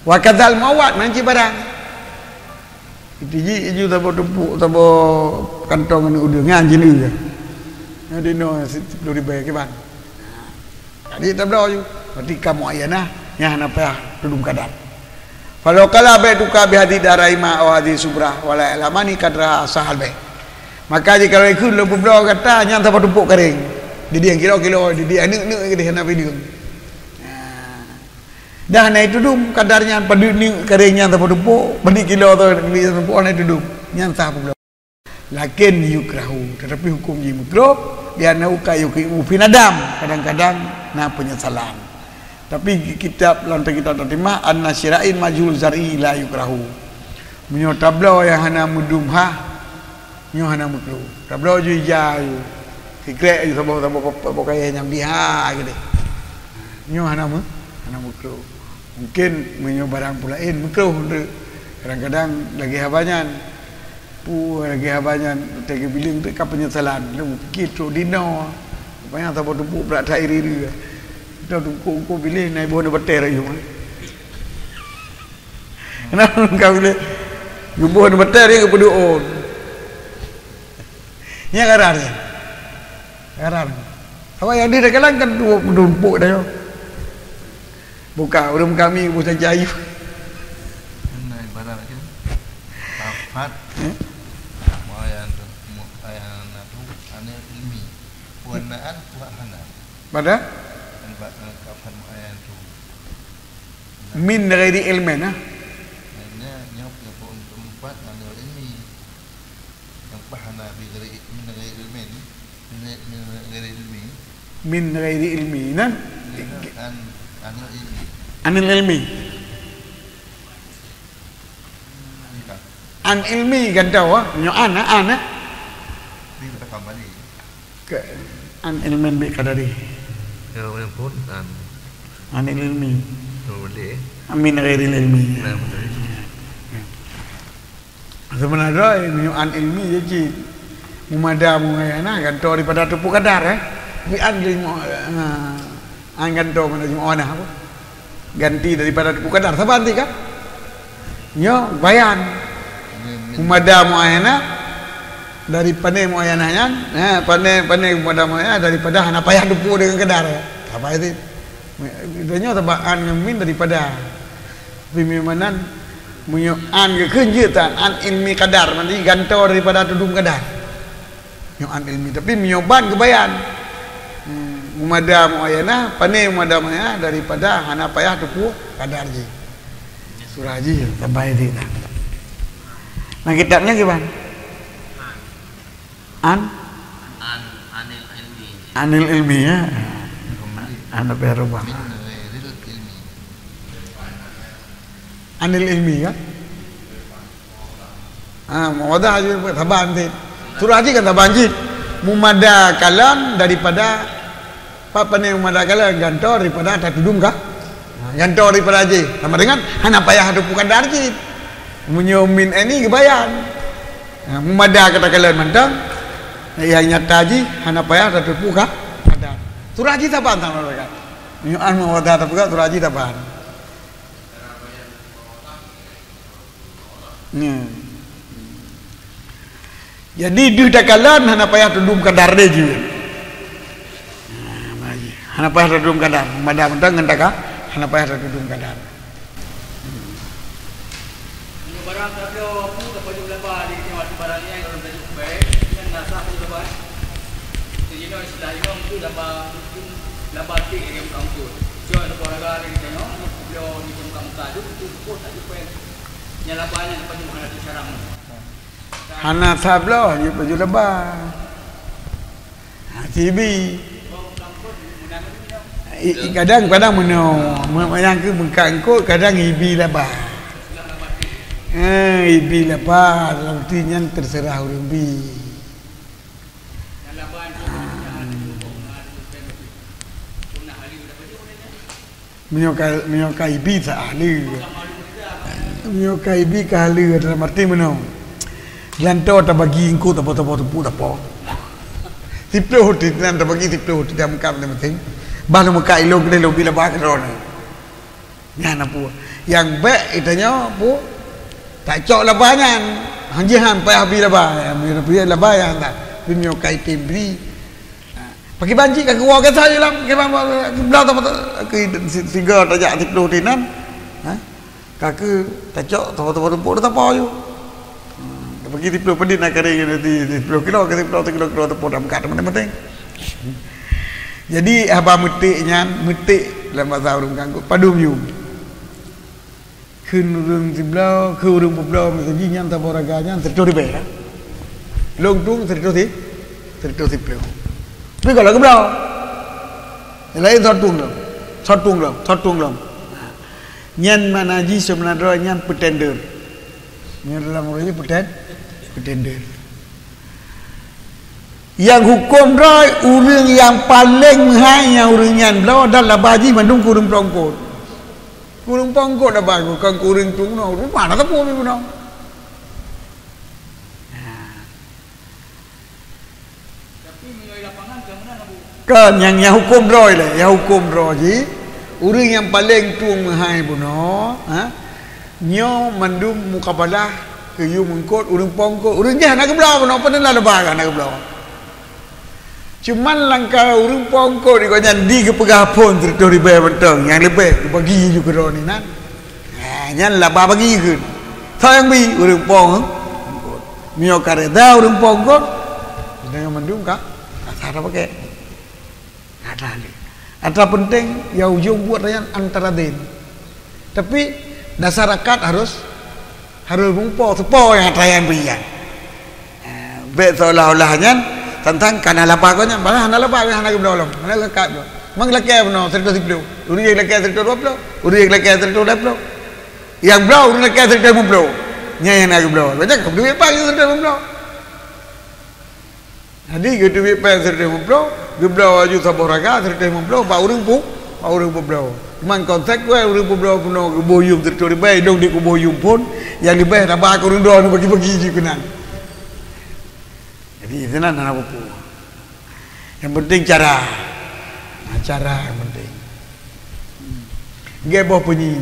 Wa kadzal muawwad, meunan cit barang. Itu ji iju saboh tumpuk, saboh kantong aneuk udeueng, nyan jih. Nyan dinoe siploh ribée kiban. Jadi tabloe ju. Berarti ka muayyanah, nyan hana payah tudum kadar. Falau qala ba'tuka bihadzi daraima aw hadzi subrah wa la ya'lamani qadraha sahal bai'. Maka jikalau ikheun lôn peubloe gata nyan saboh tumpuk karéng. Jadi nyang kilo-kilo, jadi aneuk-aneuk jadi hana pideueng. Nah. Dah na itudum kadar nyan padub ni karéng nyan saboh tumpuk, padub kilo tu, padub tumpuk na itudum. Nyan sah peubloe. Lakin yukrahu, tetapi hukum jih makruh, li'annahu qad yuqi'u fi nadam, kadang-kadang na penyesalan. Tapi kitab, lam kitab Tatimah, anna syira'in majhul zar'i la yukrahu. Meunyoe tabloe nyang hana meudum hah, nyoe hana makruh. Tabloe ju ija ju. Sikrek ju saboh-saboh, saboh kayée nyang biha gitu. Nyoe hana meu-, hana makruh. Mungkin meunyoe barang peulaén makruh tu. Kadang-kadang lagée haba nyan. Pu lagée haba nyan, watée geubileueng tu ka penyesalan. Lôn pikir trok dinoe. Rupanya saboh tumpuk brat that iri-iri. Trok tumpuk-tumpuk bilih na iboh na batée rayeuk. Kenapa ka bilih? Geuboh na batée rayeuk geupeuduek. Nyan garan nyan. Garan. Awak nyang deuh teukalang kan dua puluh empuk dah nyoe. Buka ureueng kami busa jayu. Nah, ibarat lagi. Kafat. Eh? Muayyan tu, muayyan tu, anil ilmi. Puan naan, puan hana. Pada? Kafat muayyan tu. Min ghairi ilmin, ah. Nyoe, nyoe, nyoe, empat, anil ilmi. Nyang pah hana bi ghairi, min ghairi ilmin. Min, min ghairi ilmi. Min ghairi ilmi, nah? Min an, anil ilmi. Anil ilmi. Iya. An ilmi kan tahu, ah? Nyoe an, ah, an, ah? Ini kita kembali. Ke, an ilmin bi qadari. Ya, yang pun an. Anil ilmi. Yang boleh. Min ghairil ilmi. Nah, betul. Seubeuna droe, meunyoe an ilmi jih cit. Meumada meunyoe na gantoe daripada tumpuk kadar, eh. Bi an ilmu, ha. An gantoe mana jeuet na apa? Ganti daripada teupeu kadar, saban ti kan? Nyoe bayan. Mumada muayanah, dari pane muayanah nyan, ha, pane, pane mumada muayanah daripada hana payah teupeu deungon kadar. Saban ti. Nyoe saban ngon min daripada. Tapi memang nan, meunyoe an geukheun jeuet tan, an ilmi kadar, mandi gantoe daripada tudum kadar. Nyoe an ilmi, tapi meunyoe ban geubayan. Hmm, mumada muayanah, pane mumada muayanah daripada hana payah teupeu kadar jih. Surah jih, saban ti nah. Nah, kitab nyan kiban? An? An, anil ilmi. Anil ilmi, ya. An apa ya, rubah? Min ghairil ilmi. Anil ilmi, ya. Ha, muawadah aja saban ti. Surah jih kan saban jih. Mumada kalon daripada, apa ni, mumada kalon gantoe daripada tatudum ka. Ha, gantoe daripada jih. Sama dengan hana payah teupeu kadar jih. Meunyoe min ini geubayan. Ha, mumada kata kalon mantong. Yang nyata jih hana payah tatupeu ka kadar. Surah jih saban sama mereka. Meunyoe an muawadah tapeugah surah jih saban. Nyoe. Jadi deuh takalon hana payah tudum kadar deh jeuet. Nah, hana payah tudum kadar. Mada mantong ngon taka, hana payah tudum kadar. Meunyoe barang tabloe peue tapajoh laba di nyoe, barang nyan ureueng tajoh bèe, nyan na sah pajoh laba. Jinoe istilah inong tu laba, laba tik lagèe muka eungkôt. Cok laba raga di tanyoe, bloe di muka-muka tu, tu pun tajoh bèe. Nyan laba nyan pajoh hana teucarang. Hana sabloe jih pajoh laba. Ha, sibi. I, i, kadang, kadang meunoe. Me-, meunyoe keu muka eungkôt, kadang ibi laba. Ha, ibi laba, roti nyan terserah ureueng bi. Ha. Meunyoe ka, meunyoe ka ibi sa ahli. Meunyoe ka ibi ka ahli dalam arti meunoe. Geulantoe tabagi eungkôt tapo-tapo teupeu tapo. Siploh roti nan tabagi siploh roti dalam kam masing-masing. Bah lôn meukat ilôn keudeh lôn bi laba keudroe nyoe. Nyan na peue. Nyang bèk geutanyoe peue? Tacok laba nyan. Hanjeuet han payah bi laba. Meunyoe bi laba nyan tak. Meunyoe ka item bri. Ha. Pakriban cit ka geuwoe gata je lam, pakriban bloe teuma ke si-, siga tajak siploh roti nan. Ha? Ka keu tacok teuma-teuma tumpôk teuma tapo ju. Hmm, bagi siploh peudit na kari roti siploh kilo, ke siploh kilo, kilo teuma dah meukat teuma penting. Jadi haba meutik nyan, meutik lam basa ureueng kangkut padum ju. Kheun ureueng sibloe, kheun ureueng peubloe, meusaji nyan saboh raga nyan siratoh ribèe, ya. Lôn tueng siratoh si-, siratoh siploh. Tapi kalau geubloe, nyang laén sot tueng lom, sot tueng lom, sot tueng lom. Nyan makna jih seubeuna droe nyan peutender. Nyan dalam ureueng nyan peuten-, peutender. Nyang huköm droe, ureueng nyang paleng meuhai nyang ureueng nyan bloe dan laba jih mandum keu ureueng peueungkôt. Keu ureueng peueungkôt laba, kon keu ureueng tueng bunoe, rupa na sapeue bunoe. Kon nyang, nyang huköm droe lé, nyang huköm droe jih, ureueng nyang paleng tueng meuhai bunoe, ha? Nyoe mandum mukabalah keu yum eungkôt, ureueng peueungkôt, ureueng jih hana geubloe bunoe, peue na laba hana geubloe. Cuman langkah ureueng peueungkôt di gobnyan di geupeugah phon siratoh ribèe mantong, nyang leubeh geubagi ju keudroe nyan. Ha, nyan laba bagi kheun. Soe nyang bi? Ureueng peueungkôt. Meunyoe ka reda ureueng peueungkôt, deungon mandum ka, ka sah tapakè. Ka sah lé. Atra penting, ya ujông buet nyan antara den. Tapi dasar akad harus, harus meupo, teupo nyang atra nyang bri nyan. Eh, bèk seolah-olah nyan tantang kana laba gobnyan, padahai hana laba, hana geubloe lom, hana leukat lom. Mang lakèe bunoe siratoh siploh, ureueng nyang lakèe siratoh dua ploh, ureueng nyang lakèe siratoh dua ploh. Nyang bloe ureueng lakèe siratoh limong ploh. Nyan nyang na geubloe. Gobnyan ka duek pang siratoh limong ploh. Jadi, geuteubiet péng siratoh limong ploh, geubloe laju saboh raga siratoh limong ploh bak ureueng pu-, bak ureueng peubloe. Cuman konsekuen ureueng peubloe bunoe geuboh yum siratoh ribèe, idong di kuboh yum phon, nyang leubeh laba keu ureueng droe nyoe bagi-bagi jih keunan. Jadi, sinan hana peue-peue. Nyang penting cara. Nah, cara nyang penting. Gét boh punyi.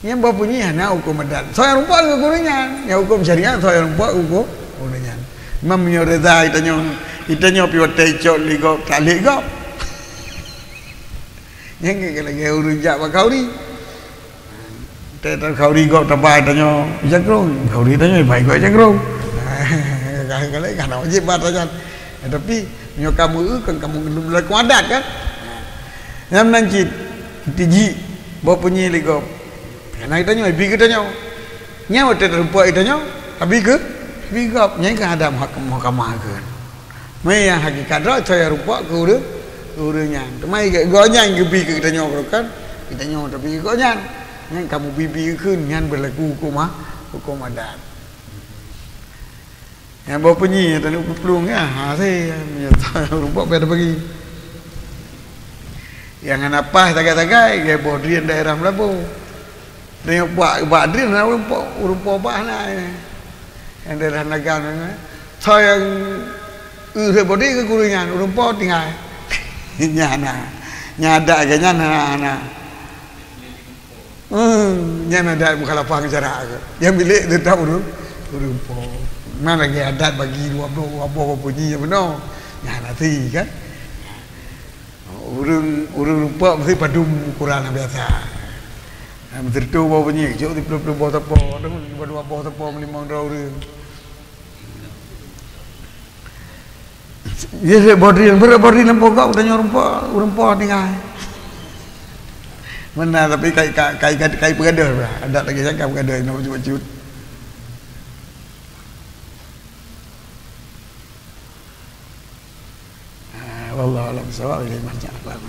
Nyang boh punyi hana huköm adat. Soe nyang rumpok keu ureuëng nyan. Nyang huköm syariat soe nyang rumpok keu ureuëng nyan. Meunyoe reza geutanyoe, geutanyoe pih watée cok lé gob, tak lé gob. Nyang lagée ureuëng jak bak khauri. Teutab khauri gob taba tanyoe jakrong, khauri tanyoe bai gob jakrong. Kalau kan wajib bak tanyoe. Tapi nyoe kamu kan kamu belum lakukan adat kan? Nyang nan cit tiji boh punyi lé gob. Karena tanyoe bi keu tanyoe. Nyan watée rumpok tanyoe, abi keu, abi gob. Nyang kan ada muhakam-, muhakamah kan. Mei nyang hakikat droe soe nyang rumpok keu ureuëng, keu ureuëng nyan. Teuma gobnyan geubi keu geutanyoe keureukan, geutanyoe tabi keu gobnyan. Nyan kamu bi-bi keu nyan beulaku huköm, huköm adat. Nyang boh punyi tanyoe peuplueng ya, ha se, rumpok payah tabagi. Nyang hana paih sagai-sagai, gét boh drien daerah Meulaboh. Teunyok bak, bak drien na ureuëng po, ureuëng po bah na. Nyang daerah Nagan na. Soe nyang eu bodi keu guru nyan, ureuëng po tinggai. Nyan na. Nyan adat gét nyan na, na. Hmm, nyan adat mukhalafah ngon syarak. Nyang bilék teutab ureuëng, ureuëng po. Mana lagi adat bagi dua boh, dua boh punyi nyang bunoe. Nyan hati kan. Ureuëng, ureuëng rumpok meusti padum ukuran nyang biasa. Nah, meuteurtu boh punyi, jok di ploh-ploh boh teupô, dua boh teupô meulimong droe ureuëng. Ye se boh drien, beureuboh drien lam pokok, tanyoe rumpok, ureuëng po tinggai. Mana tapi kai, kai, kai, kai, kai peugadoh lah. Adat lagi cakap peugadoh, nak bacut-bacut. Ah, wallahu a'lam bissawab, ilaihi marji'un.